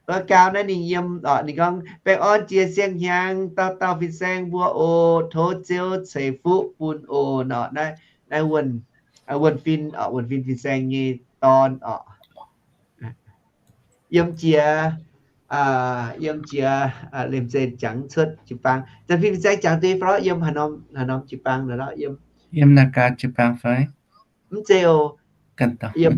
Wuov gauv naaiv ninh yiem oc, ninh gorngv, Baengh orn jiex siang-hnyangx, dauh dauh fin-saeng mbuo oc, tov Ziouv ceix fuqv bun oc nor. Naaiv, naaiv wuonh fin oc, wuonh fin fin-saeng nyei dorn oc. Yiem jiex, yiem jiex Lemh Zeih Jangx cuotv jiu-baang. Zanc fin fin-saeng jangx deix fai lorqc, yiem haaix norm, haaix norm jiu-baang nor lorqc, yiem, yiem Nagaa jiu-baang fai? Mv zeiz oc. Ganh dauh. Yiem,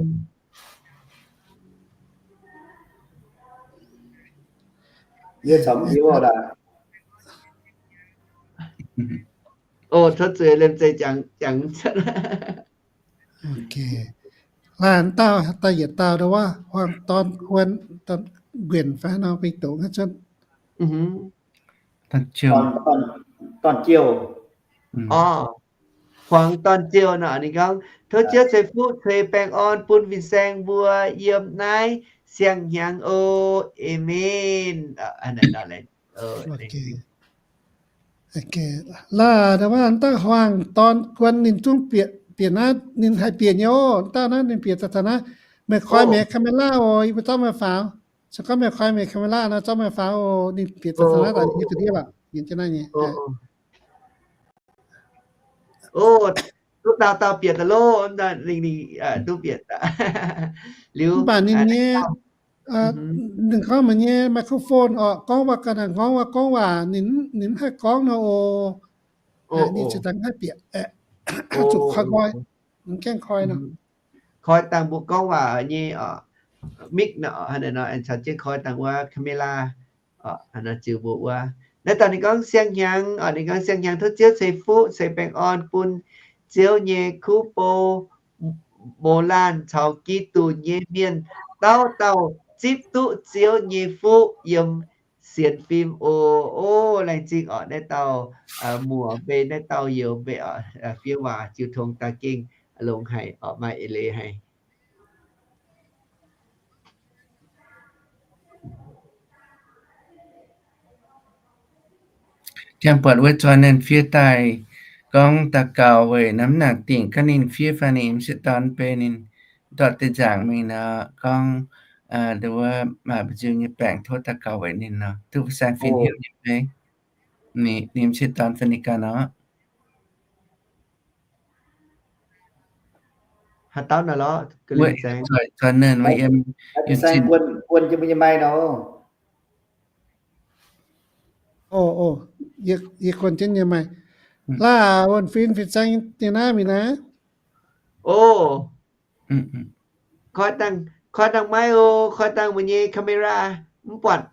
yie caux mv hiuv oc. O, cuotv zuiz, Lemh Zeih Jangx, Jangx cuotv. Laanh dauh, da'yietv dauh nduov, huaang dorn guon, dorn guenc fai nor, bing dongh cuotv. Dorn jiouh. Dorn jiouh. O, huaang dorn jiouh nor, ninh gorngv, Tov Ziouv ceix fuqv ceix baengh orn bun fin-saeng mbuo yiem naaiv siang-hnyangx oc. Aamen. Laaih, wuov dauh huaang dorn guon ninh zungv bieqc, bieqc naaiv, ninh haih bieqc nyei oc. Dauh naaiv ninh bieqc daaih taux naaiv. Meih koi meih camera oc, yie mbuo zorqv meih faaux. Se gorngv meih koi meih camera nor, zorqv meih faaux oc. Ninh bieqc daaih taux naaiv daaih, ninh nyei ga'ndiev aqv, yiem jienv naaiv nyei. O, duqv dauh dauh bieqc daaih loh, ninh, ninh duqv bieqc daaih. Liuz, mv baac ninh nyei, ninh gorngv meih nyei microphone oc, gorngv waac ga'naaiv, gorngv waac, gorngv waac, ninh, ninh mv haih gorngv nor oc. Ninh ziouc dangh haih bieqc, zuqc koi nqoi, mv gaengh koi nor. Koi dangh mbuo gorngv waac nyei oc, mic nor, haaix nor, aengx caux jienv koi dangh wuov camera. Ziux mbuo wuov. Naaiv dauh ninh gorngv siang-hnyangx, ninh gorngv siang-hnyangx tov Ziouv ceix fuqv ceix baengh orn bun Ziouv nyei kuv bou, mouz laanh caux Giduc nyei mienh dauh dauh zipv duqv Ziouv nyei fuqv yiem sienx fim oc. O, laengz zingh oc, naaiv dauh muoc mbei, naaiv dauh youz mbei oc, fiev waac jiu tong daaih gengh longx haic oc, maaih eix leiz haic. Janx-buatc wuov zuangx ninh fiev daaih gorngv daux gaux weic naaiv mv nangc dingc gaax ninh fiev fai ninh m'sieqv dorn beiv ninh ndortv deix nzaangc mingh nor gorngv, wuov maaih mbu'nziu nyei baengc tov daux gaux weic ninh nor, duqv fin-saeng fin-hiuv nyei beiv. Ninh m'sieqv dorn fai ninh ganh nor. Haaix dauh naaic lorqc, ga'lienh saeng. Guon jienv mbuo nyei mai nor. O, o, yie guon jienv nyei mai. Laav, wuonh fin, fin-saeng nyei naaiv mingh naaiv. O, koi dangh, koi dangh maiv o, koi dangh meih nyei camera mv buatc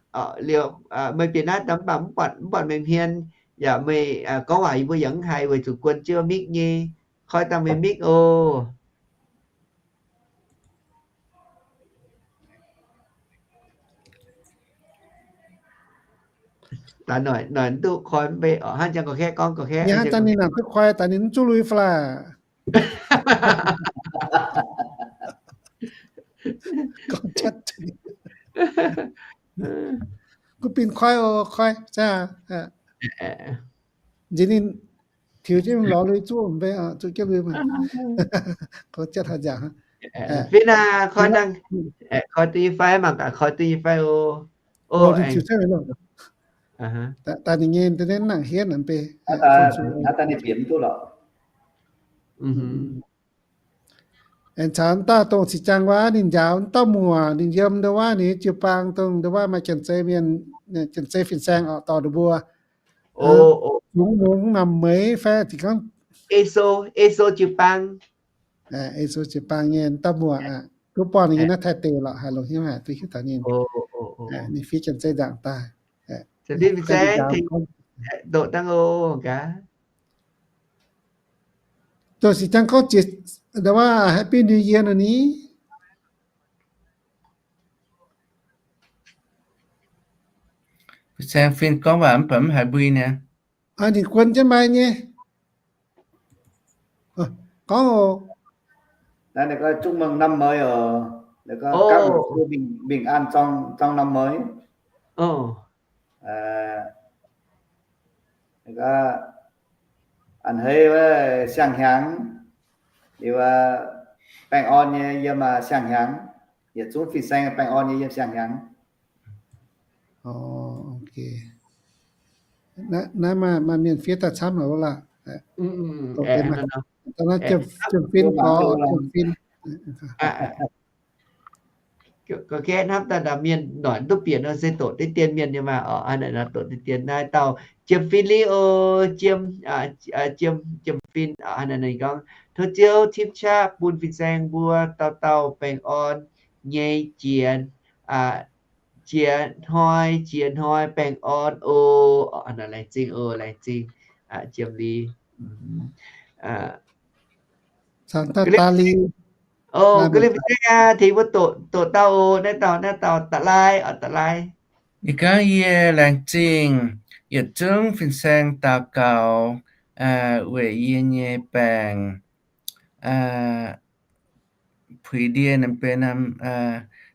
liuz, meih bieqc naaiv daaih mv baac mv buatc, mv buatc meih hmien, yaac meih gorngv waac yie mbuo yaac mv haiz weic zuqc guon jienv mikv nyei. Koi dangh meih mikv o. Daaih noic, noic duqv koi mv bei oc. Hnangv jang gorqv-kaeqv gorngv gorqv-kaeqv. Hnangv jang ninh nangc duqv koi, daaih ninh mv zuqv lui fai laah. Gu bin koi o, koi, za'gengh nziex ninh tiux jienv lorz lui zuqv mv bei, zuqv jienv lui maah. Koi jatv haaix nziaauc. Fin aac, koi dangh, koi duqv nyei fai, mangc gaax koi duqv nyei fai o. Daaih ninh nyei nangc hietv mv bei. Aengx caux dauh dongh cing jang wuov, ninh njaaux dauh muoc, ninh yiem ndau wuov ninh jiu-baang dongh ndau wuov maaih janx-zei mienh, janx-zei fin-saeng oc dorh ninh mbuo zungx mungz namx meix fai zinh gorngv E sou, E sou jiu-baang. E sou jiu-baang nyei dauh muoc aqv. Duqv buangh ninh nyei naaiv Taiv deic lorqc, haaix longx hnyouv haic duqv hiuv taux ninh. Ninh fiev janx-zei nzaangc daaih. Doqc dangh o, gaax. Dongh cing jang gorngv jiex ndau wuov Happy New Year nor ni. Saeng fin gorngv waac mv baac mv haiz mbui niaa. Ninh guon jienv maiv nyei. Gorngv oc. Naaiv ninh gorngv chúc mừng năm mới oc. Ninh gorngv các mục sư bình, bình an trong, trong năm mới. A'hneiv wuov siang-hnyangx, liuz baengh orn nyei yiem siang-hnyangx, yietc zungv fin-saeng baengh orn nyei yiem siang-hnyangx. Naaiv maaih mienh fiev daaih camv haic wuov laah. Naaiv Jiem Fin gorx, Jiem Fin. Gorqv-kaeqv hnamv daaih mienh noic duqv bieqc nor se doqc deix dien mienh nyei maah oc. Hnangv naaic nor doqc deix dien naaiv dauh Jiem Fin Li o, Jiem, Jiem, Jiem Fin, hnangv naaic ninh gorngv, tov Ziouv tipv qaqv bun fin-saeng mbuo dauh dauh baengh orn nyei jiex, jiex hnoi, jiex hnoi baengh orn oc. Laengz zingh oc, laengz zingh. Jiem Li. Caux dauh Daa Li. O, ga'lienh fin-saeng aac, tengx mbuo doqc, doqc dauh oc. Naaiv dauh, naaiv dauh Daa Lai oc, Daa Lai. Yie gorngv yie laengz zingh yietc zungv fin-saeng daux gaux weic yie nyei baengc, puix ndie, benx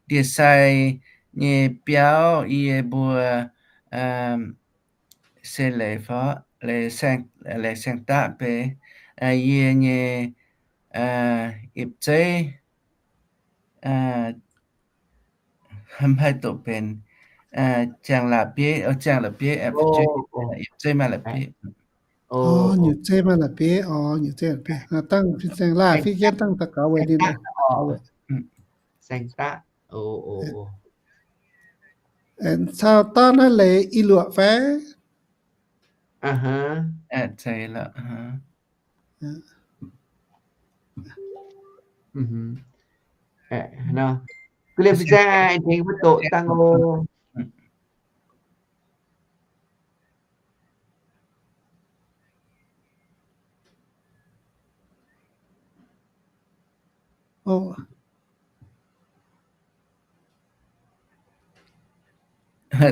ndie-sai nyei biauv. Yie mbuo se leiz fo, leiz saeng, leiz saeng-daqv beiv. Yie nyei ipv zeiv mv haih doqc benx, ziangh la'bieiv, ziangh la'bieiv, ipv zeiv maaih la'bieiv. Nyutc zeiv maaih la'bieiv, nyutc zeiv la'bieiv. Dangh fin-saeng laah fiev jienv dangh daux gaux weic ninh. Saeng-daqv. Caux dauh naaiv leiz i luoqc fai? Zeiz lorqc. Ga'lienh fin-saeng aah, tengx mbuo doqc dangh oc.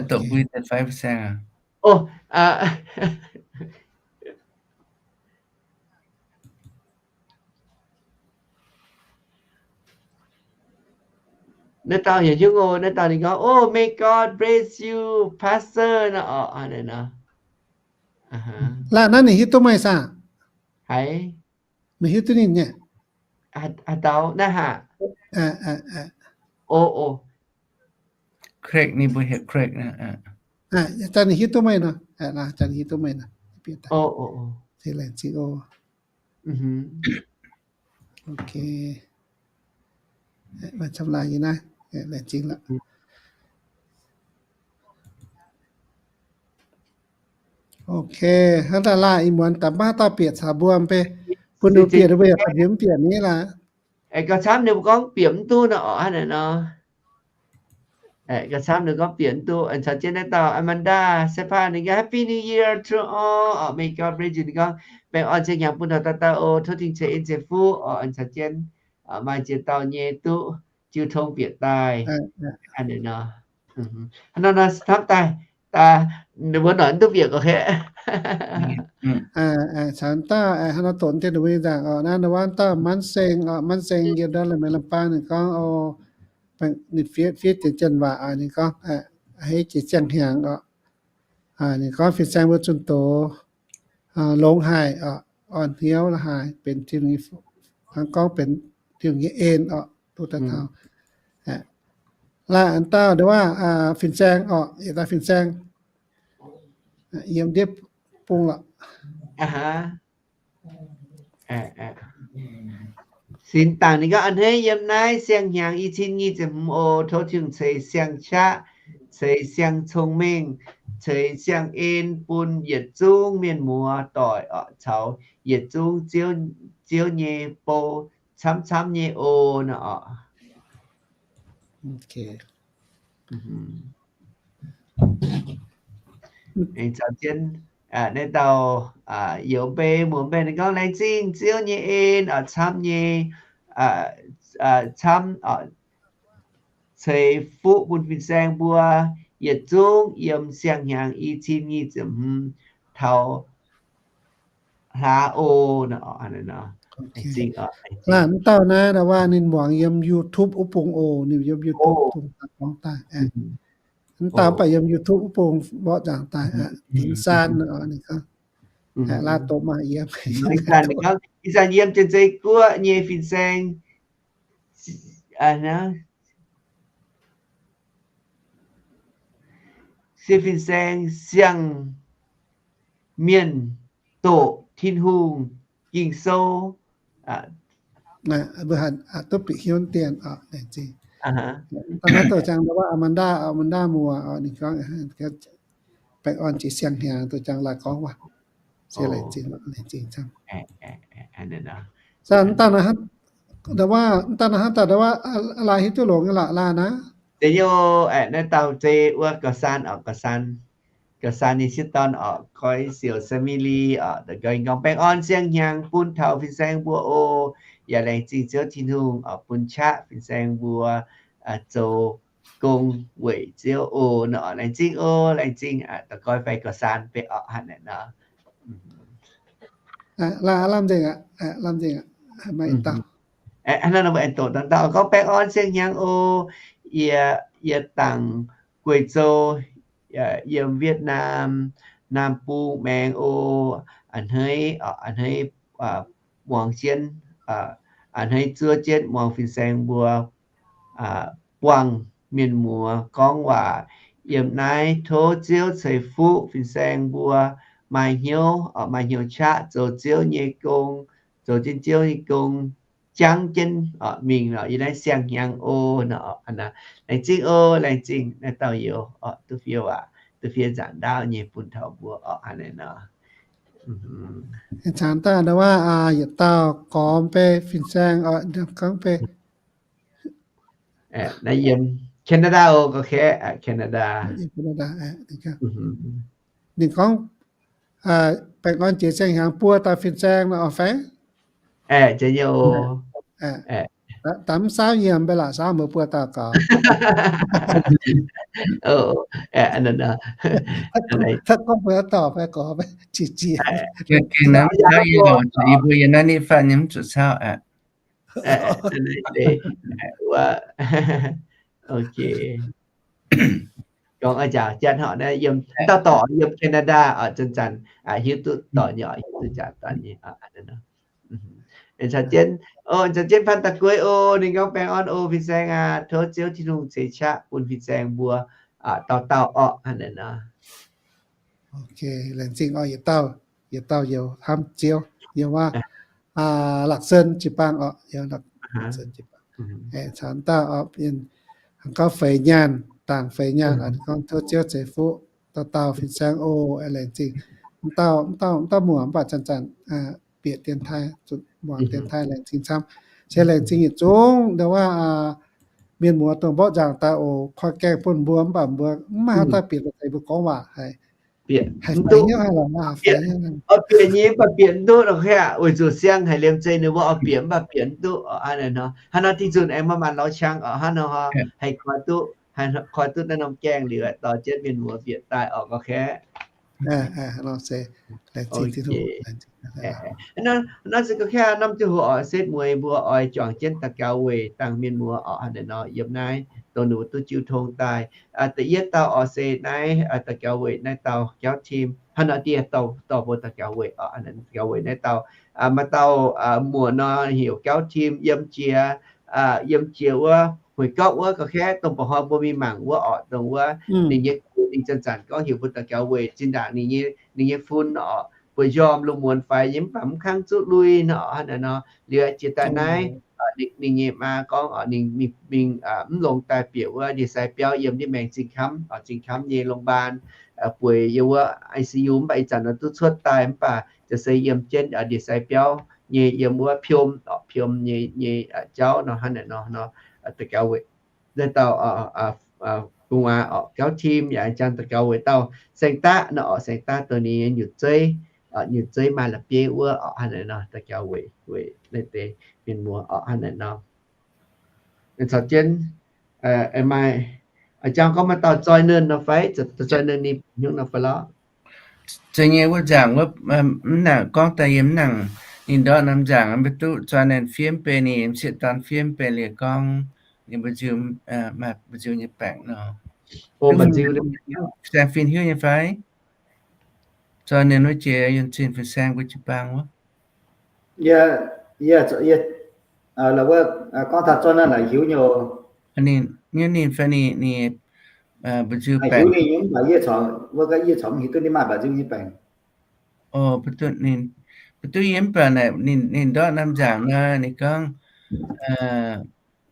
Doqc mbui deix fai fin-saeng aac? Naaiv dauh heuc Hiuv Ngo, naaiv dauh ninh gorngv, Oh, may God bless you, Pastor, nor. Laah naaiv ninh hiuv duqv meih saah? Haiz, meih hiuv duqv ninh nyei? Haaix dauh naaiv haah? O, o. Craig, ninh mbuo heuc Craig naaiv. Daaih ninh hiuv duqv meih nor. Daaih ninh hiuv duqv meih nor. O, o, o. Se laengz zingh o. Ok. Maaih camv laanh nyei naaiv, laengz zingh lorqc. Ok, hnangv daaih laanh ih muonz daaih maiv dauh bieqc caux mbuo mv bei, bun ninh bieqc ninh mbuo yaac bieqc mv bieqc ni laah. Gauh camv ninh mbuo gorngv bieqc mv duqv nor oc, hnangv naaic nor. Gauh camv ninh gorngv bieqc mv duqv. Aengx caux jienv naaiv dauh Amanda Sepah ninh gorngv Happy New Year to all oc, may God bless you. Ninh gorngv baengh orn siang-hnyangx bun taux dauh dauh oc, tov Tin-Hungh ceix en ceix fuqv oc. Aengx caux jienv maaih ziex dauh nyei duqv jiu tong bieqc daaih. Hnangv nor, hnangv nor hnamv daaih, ninh mbuo noic mv duqv bieqc oc. Caux dauh hnangv nor doqc dien ninh mbuo nyei nzaangc oc. Naaiv ninh wuov dauh Manv Seng oc, Manv Seng yiem ndortv Lamh Mengh Lamh Baang ninh gorngv oc, ninh fiev, fiev deix janx waac oc, ninh gorngv, hei jiex siang-hnyangx oc. Ninh gorngv fin-saeng mbuo zunh doz longx haic oc, orn hnyouv la'haaix, benx Tin-Hungh, hnangv gorngv benx Tin-Hungh nyei en oc, duqv daaih taux. Laanh dauh ndongc waac fin-saeng oc, yietc dauh fin-saeng yiem ndiev bung lorqc. Sin dangc ninh gorngv, a'hneiv yiem naaiv siang-hnyangx i cin nyic ziepc hmz oc, tov Tin-Hungh ceix siang-qaqv, ceix siang-cong-mengh, ceix siang-en bun yietc zungv mienh muoz doic oc, caux yietc zungv Ziouv, Ziouv nyei bou camv-camv nyei oc nor oc. Aengx caux jienv naaiv dauh youz mbei muoz mbei ninh gorngv, laengz zingh Ziouv nyei en oc, camv nyei, camv, ceix fuqv bun fin-saeng mbuo yietc zungv yiem siang-hnyangx i cin nyic ziepc hmz taux hlaax oc. Laanh mv dauh naaiv ndongc waac ninh muangx yiem YouTube wuov bung oc, ninh yiem YouTube wuov bung gorngv daaih. Mv dauh mv baac yiem YouTube wuov bung mborqv nzaangc daaih, Dingx Saan ninh gorngv. Laanh doqc maaih yiem. Dingx Saan yiem Janx-Zei Guoqv nyei fin-saeng, se fin-saeng siang-mienh doqc Tin-Hungh Ging-Sou. Mbuo duqv bieqc hiuv dien oc, laengz zingh. Da'naaiv doqc jangx ndongc waac Amanda, Amanda muoz oc, ninh gorngv baengh orn jiex siang-hnyangx doqc jangx laaix gorngv waac. Se laengz zingh, laengz zingh camv. Mv dauh naaiv hnangv, ndongc waac mv dauh naaiv hnangv daaih ndongc waac laaix hiuv duqv longx nyei lorqc, laanh aqv. Deix nyei oc, naaiv dauh se wuov Gauh San oc, Gauh San, Gauh San nyei sieqv dorn oc, Goix Siouc Semi Li oc, gorngv baengh orn siang-hnyangx bun taux fin-saeng mbuo oc. Yaac laengz zingh Ziouv Tin-Hungh oc, bun qaqv fin-saeng mbuo zoux gong weic Ziouv oc nor. Laengz zingh oc, laengz zingh, daux goiv fai Gauh San beiv oc, hnangv naaic nor. Lamh nzengc aqv, lamh nzengc aqv, maaih dauh. Hnangv nor mbuo aengx doqc dangh dauh gorngv, baengh orn siang-hnyangx oc. Yie, yie dangc Gueiv Zou, yiem Vietnam, Nam Bung maengx oc. A'hneiv, a'hneiv muangx jienv, a'hneiv zuov jienv muangx fin-saeng mbuo buangh mienh muoz gorngv waac yiem naaiv. Tov Ziouv ceix fuqv fin-saeng mbuo maaih hnyouv, maaih hnyouv qaqv zoux Ziouv nyei gong, zoux jienv Ziouv nyei gong, jangv jienv mingh nor yiem naaiv siang-hnyangx oc. Laengz zingh oc, laengz zingh naaiv dauh youz duqv fiev waac, duqv fiev nzaangc ndaauv nyei bun taux mbuo oc, hnangv naaic nor. Cangx daaih ndau wuov yietc dauh gormx bei fin-saeng oc, gorngv bei naaiv yiem Canada oc, gorx-kaeqv, Canada. Ninh gorngv baengh orn jiex siang-hnyangx buo dauh fin-saeng nor oc fai? Da'mv saauv yiem bei laac, saauv mbuo buo dauh gaux. Tov gorngv mbuo dauh fai gorx, qiex jiez. Mbuo yiem naaiv nitv faanh nyei mv zuqc saauv aqv. Ok. Gorngv jaax jatv horqc naaiv yiem, dauh dorc yiem Canada oc, zanc-zanc hiuv duqv dorc nyei, hiuv duqv jaax dorc nyei. Caux jienv, caux jienv Panh Da'Guei oc, ninh gorngv baengh orn oc fin-saeng aac, tov Ziouv Tin-Hungh ceix qaqv bun fin-saeng mbuo dauh dauh orqc, hnangv naaic nor. Ok, laengz zingh oc, yietc dauh, yietc dauh youz hnamv Ziouv, yiem wuov Lac Sen jiu-baang oc, yiem Lac Sen jiu-baang. Caux dauh oix bieqc gauh feix nyaanh, dangc feix nyaanh, gorngv tov Ziouv ceix fuqv dauh dauh fin-saeng oc, laengz zingh. Dauh, dauh, dauh muoc mv baac zanc-zanc bieqc dienx taaih, zuqc muangx dienx taaih, laengz zingh camv. Se laengz zingh yietc zungv ndau wuov mienh muoz dongh mborqv nzaangc daaih oc, koi gaengh bun mbuo, mv baac mbuo mv maaih haaix dauh bieqc daaih caux mbuo gorngv waac haic. Bieqc mv duqv, bieqc nyei mv baac bieqc mv duqv nor, weic zuqc siang haic liemh zeih ninh mbuo oix bieqc mv baac bieqc mv duqv. Hnangv naaiv nor, hnangv nor dih nzunc aengx maaih maanc lorz qang oc, hnangv nor haih koi duqv, koi duqv naaiv norm gaengh liuz dorh jienv mienh muoz bieqc daaih oc, gauh kaeqv. Naaiv se gauh kaeqv norm ziangh hoc oc, setv mueiz mbuo oix juangc jienv daux gaux weic dangh mienh muoz oc, hnangv naaiv nor yiem naaiv dongh ninh mbuo duqv jiu tong daaih. Da'yietv dauh oc se naaiv daux gaux weic naaiv dauh Gauv Tim, hnangv nor dieh dorh mbuo daux gaux weic oc, daux gaux weic naaiv dauh, maaih dauh muoc nor heuc Gauv Tim yiem jiex, yiem jiex wuov Hueic Gauv wuov gauh kaeqv, dongh mba'hnoi mbuo mingh mangc wuov oc, dongh wuov ninh nyei gux ninh zanc-zanc gorngv heuc mbuo daux gaux weic zinh ndaangc ninh nyei fun oc, bueix njormh lungh muonz faix nyei mv baac mv kangv zuqv lui nor, hnangv naaiv nor liuz jiex daaih naaiv ninh nyei maa gorngv oc, ninh mingh mv longx daaih bieqc wuov ndie-sai biauv yiem ndiev maengx Zingh Kamv oc, Zingh Kamv nyei โรงพยาบาล bueix yiem wuov I C U mv baac ih zanc nor duqv cuotv daaih mv baac ziouc se yiem jienv ndie-sai biauv nyei yiem wuov Piom oc, Piom nyei, nyei jauv nor, hnangv naaiv nor, daux gaux weic naaiv dauh gu'nguaaz oc, Gauv Tim yaac jangx daux gaux weic dauh Saeng Daqv nor oc, Saeng Daqv dongh ninh nyei nyutc zeiv, nyutc zeiv maaih la'bieiv wuov oc, hnangv naaiv nor daux gaux weic, weic naaiv deix mienh muoz oc, hnangv naaiv nor. Caux jienv maaih, jangx gorngv maaih dauh Zoi Nernh nor fai? Zoi Nernh ninh hnyouv nor fai lorqc? Zeiz nyei wuov nzaangc wuov, mv nangc gorngv daaih yiem mv nangc, ninh ndortv norm nzaangc mv baac duqv Zoi Nernh fiev mv bei, ninh m'sieqv dorn fiev mv bei liuz gorngv ninh mbu'nziu, maaih mbu'nziu nyei baengc nor. Saeng Fin hiuv nyei fai? Zoi Nernh wuov jiex yunh zinh fin-saeng mbuo jiu-baang wuov. Yie, yie, gorngv taux Zoi Nernh naaic hiuv nyei oc. Ninh, ninh fai ninh, ninh mbu'nziu baengc. Hiuv ninh nyei mv baac yie corc, wuov gaax yie corc mv hiuv duqv ninh maaih mbu'nziu nyei baengc. Oc, mbu'duv ninh, mbu'duv yie mv baac naaic ninh, ninh ndortv norm nzaangc nor ninh gorngv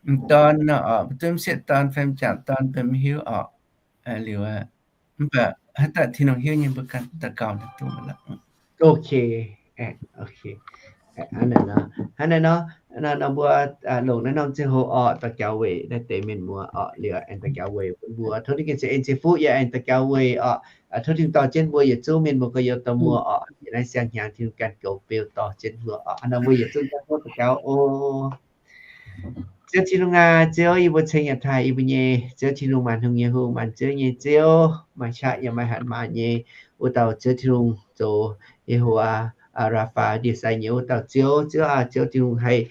m'dorn nor oc, mbu'duv m'sieqv dorn fai m'jangc dorn mv hiuv oc. Liuz, mv baac haaix dauh Tin-Hungh hiuv nyei mbuo ganh daux gaux duqv lorqc. Ok, ok. Hnangv naaiv nor, hnangv naaiv nor, nor mbuo longc naaiv norm ziangh hoc oc, daux gaux weic naaiv deix mienh muoz oc, liuz aengx daux gaux weic bun mbuo. Tov Tin-Hungh ceix en ceix fuqv yaac aengx daux gaux weic oc. Tov Tin-Hungh dorh jienv mbuo yietc zungv mienh muoz gorx-youz dauh muoz oc, yiem naaiv siang-hnyangx Tin-Hungh ganh goux beu dorh jienv mbuo oc. Hnangv naaiv mbuo yietc zungv daux gaux oc. Ziouv Tin-Hungh aac, Ziouv, yie mbuo ceng yaac taaih yie mbuo nyei Ziouv Tin-Hungh, maanc hungh nyei Hungh, maanc ziouv nyei Ziouv, maaih qaqv yaac maaih hatc maaz nyei wuov dauh Ziouv Tin-Hungh, zoux Yehowa Rapha ndie-sai nyei wuov dauh Ziouv. Ziouv aac, Ziouv Tin-Hungh haih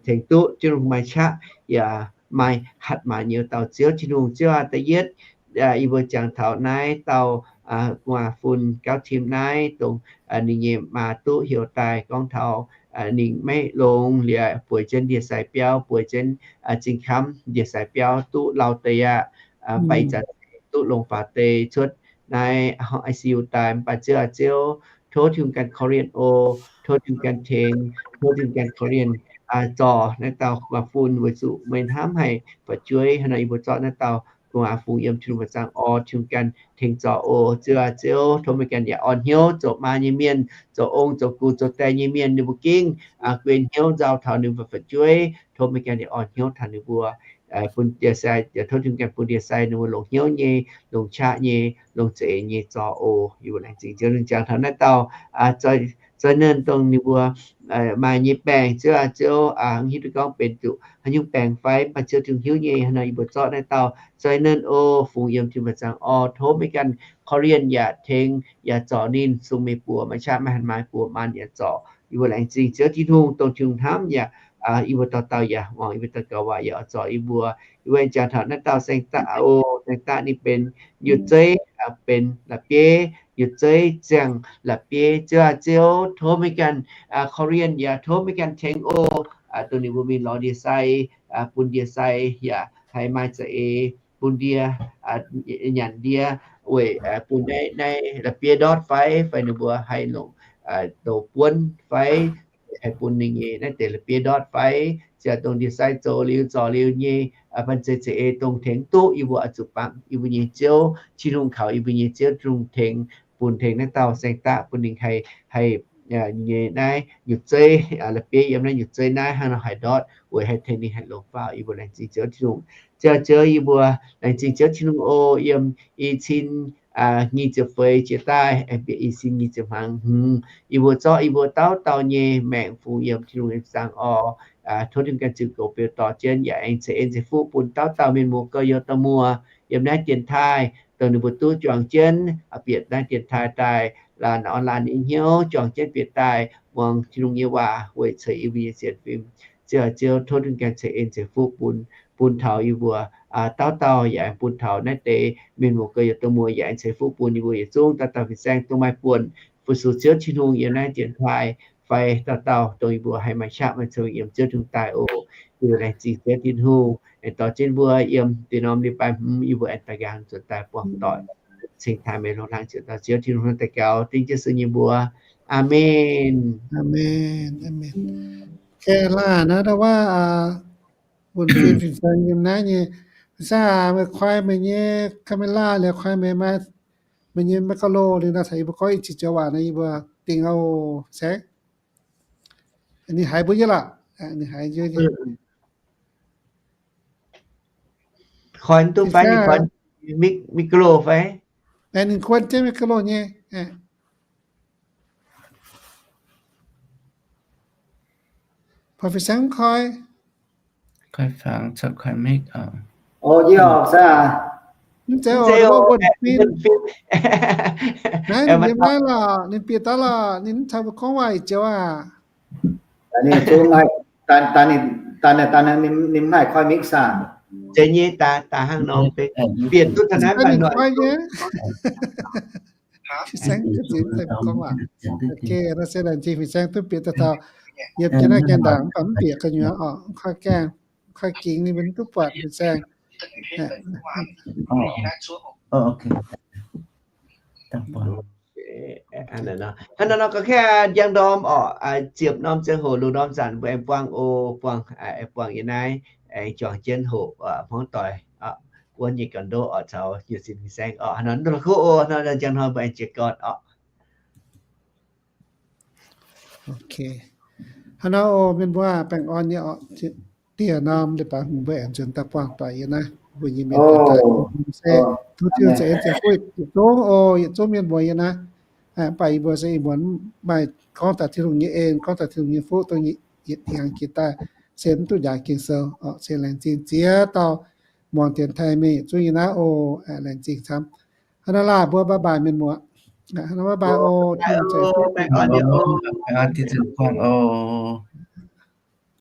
tengx duqv Tin-Hungh maaih qaqv yaac maaih hatc maaz nyei wuov dauh Ziouv Tin-Hungh. Ziouv aac, da'yietv yie mbuo jangx taux naaiv dauh gu'nguaaz fun Gauv Tim naaiv, dongh ninh nyei maa duqv heuc daaih gorngv taux ninh maiv longx liuz bueix jienv ndie-sai biauv, bueix jienv Zingh Kamv ndie-sai biauv duqv lauh deix aqv. Mv baac ih zanc duqv longc faaux deix cuotv naaiv I C U daaih. Mv baac Ziouv aac, Ziouv, tov Tin-Hungh ganh korv-lienh oc. Tov Tin-Hungh ganh tengx, tov Tin-Hungh ganh korv-lienh zorc naaiv dauh gu'nguaaz fun weic zuqc meih hnamv haic fu'jueiv. Hnangv nor yie mbuo zorqv naaiv dauh gu'nguaaz fun yiem Tin-Hungh fai zangc orv, Tin-Hungh ganh tengx zorc oc. Ziouv aac, Ziouv, tov meih ganh yaac orn hnyouv zoux maa nyei mienh, zoux ong zoux gux zoux die nyei mienh, ninh mbuo gengh guen hnyouv nzauh taux ninh mbuo fu'jueiv. Tov meih ganh yaac orn hnyouv taux ninh mbuo, bun ndie-sai, tov Tin-Hungh ganh bun ndie-sai ninh mbuo longc hnyouv nyei, longc qaqv nyei, longc za'eix nyei zorc oc. Yie mbuo laengz zingh Ziouv. Ninh jangx taux naaiv dauh Zoi Nernh dongh ninh mbuo maaih nyei baengc, Ziouv aac, Ziouv, mv hiuv duqv gorngv benx zuqc haaix nyungc baengc fai, mv baac Ziouv Tin-Hungh hiuv nyei. Hnangv nor yie mbuo zorqv naaiv dauh Zoi Nernh oc, fungx yiem Tin-Hungh fai zangc orv, tov meih ganh korv-lienh yaac tengx yaac zorc ninh, sung meih buoz, maaih qaqv maaih hatc maaz buoz maanc yaac zorc. Yie mbuo laengz zingh Ziouv Tin-Hungh, dongh Tin-Hungh hnamv yaac yie mbuo dauh dauh yaac muangx yie mbuo dauh gaux waac yaac oix zorc yie mbuo. Yie mbuo aengx jangx taux naaiv dauh Saeng Daqv oc. Saeng Daqv ninh benx nyutc zeiv, benx la'bieiv, nyutc zeiv ziangh la'bieiv. Ziouv aac, Ziouv, tov meih ganh korv-lienh yaac tov meih ganh tengx oc. Dongh ninh mbuo mingh lorz ndie-sai, bun ndie-sai yaac haih maaih za'eix bun ndie, nyanc ndie, weic bun naaiv, naaiv la'bieiv ndortv fai, fai ninh mbuo haih longc douz buonv fai, haih bun ninh nyei naaiv deix la'bieiv ndortv fai, ziouc dongh ndie-sai zoux liuz zorc liuz nyei, banh zeic za'eix dongh tengx duqv yie mbuo oix zuqc bangc yie mbuo nyei Ziouv Tin-Hungh, kaux yie mbuo nyei Ziouv Tin-Hungh tengx, bun tengx naaiv dauh saeng-daqv bun ninh haih, haih nyei naaiv nyutc zeiv, la'bieiv yiem naaiv nyutc zeiv naaiv hnangv nor haih ndortv weic haih tengx ninh haih longc faaux. Yie mbuo laengz zingh Ziouv Tin-Hungh. Ziouv, Ziouv, yie mbuo laengz zingh Ziouv Tin-Hungh oc. Yiem i cin nyic ziepc feix jiex daaih aengx bieqc i cin nyic ziepc hmz, yie mbuo zorqv yie mbuo dauh dauh nyei maengc fungx yiem Tin-Hungh nyei zaangc oc. Tov Tin-Hungh ganh ziux goux beu dorh jienv yaac aengx ceix en ceix fuqv bun dauh dauh mienh muoz gorx-youz dorh muoz yiem naaiv dienx taaih, dongh ninh mbuo duqv juangc jienv bieqc naaiv dienx taaih daaih, online nyei hnyouv juangc jienv bieqc daaih muangx Tin-Hungh nyei waac weic ceix yie mbuo nyei sienx fim. Ziouv, Ziouv, tov Tin-Hungh ganh ceix en ceix fuqv bun, bun taux yie mbuo dauh dauh yaac bun taux naaiv deix mienh muoz gorx-youz dorh muoz yaac aengx ceix fuqv bun yie mbuo yietc zungv dauh dauh fin-saeng dongh maaih buonc fu-sux Ziouv Tin-Hungh yiem naaiv dienx taaih fai dauh dauh dongh yie mbuo haih maaih qaqv maaih cong yiem Ziouv Tin-Hungh daaih oc. Yie mbuo laengz zingh Ziouv Tin-Hungh aengx dorh jienv mbuo yiem deix norm leiz-baaix hmz yie mbuo aengx daaih nqa'haav zuotc daaih buangh doic cingx taaih meih hlo hlang ziouc dauh Ziouv Tin-Hungh daaih gaux dingv jienv se nyei mbuox. Aamen. Aamen, aamen. Kaav laanh naaiv ndau wuov, bun fin-saeng yiem naaiv nyei, fin-saeng aac, meih koi meih nyei camera liuz koi meih maaih, meih nyei micro liuz nor caux yie mbuo gorngv i ziex joux waac nor yie mbuo dingh oc, saeng. Ninh haiz mbuo nyei lorqc, ninh haiz nyei. Koi duqv fai? Ninh koi micro fai? Ninh kuon jienv micro nyei. Buatc fin-saeng mv koi. Koi fangx corc koi mic oc. Mv zeiz oc, wuov wuonh fin. Naaiv ninh yiem naaiv lorqc, ninh bieqc daaih lorqc, ninh mv caux mbuo gorngv waac ih joux aac. Ninh mv haih koi mic saah? Zeiz nyei, daaih hnangv nor bieqc duqv taux naaiv, ninh koi nyei. Saeng ga'zinh mv zeiz gorngv waac. Ok, naaiv se laengz zingh fin-saeng duqv bieqc daaih taux yiem jienv naaiv gaengh ndaangc, mv baac mv bieqc gu'nyuoz oc, mv koi gaengh, mv koi gingx, ninh mbuo duqv buatc fin-saeng. Hnangv naaiv nor, ga'kaav njang ndorm oc, ziepc norm ziangh hoc, lungh ndorm zanc mbuo aengx buangh oc, buangh, buangh yiem naaiv, aengx juangc jienv hoqc hmuangv doic wuov nyei ga'ndoqv oc, caux nyei sin fin-saeng oc. Hnangv nor, nor kuv oc, hnangv nor njang hnoi mbuo aengx jiez gorn oc. Ok. Hnangv nor oc, mienh mbuo baengh orn nyei oc. Dieh norm leiz-baaix hmz mbuo aengx nzuonx daaih buangh doic yiem naaiv mbuo nyei mienh se tov Tin-Hungh ceix en ceix fuqv yietc zungv oc, yietc zungv mienh mbuo yiem naaiv. Mv baac yie mbuo se ih muonz maaih gorngv taux Tin-Hungh nyei en, gorngv taux Tin-Hungh nyei fuqv dongh yietc hnyangx jiex daaih, se mv duqv njaaux Ging-Sou oc. Se laengz zingh ziex dauh muangx dienx taaih mienh yietc zungv yiem naaiv oc. Laengz zingh camv. Hnangv nor laah, mbuo bye bye mienh muoz. Hnangv nor bye bye oc. Tin-Hungh ceix fuqv oc.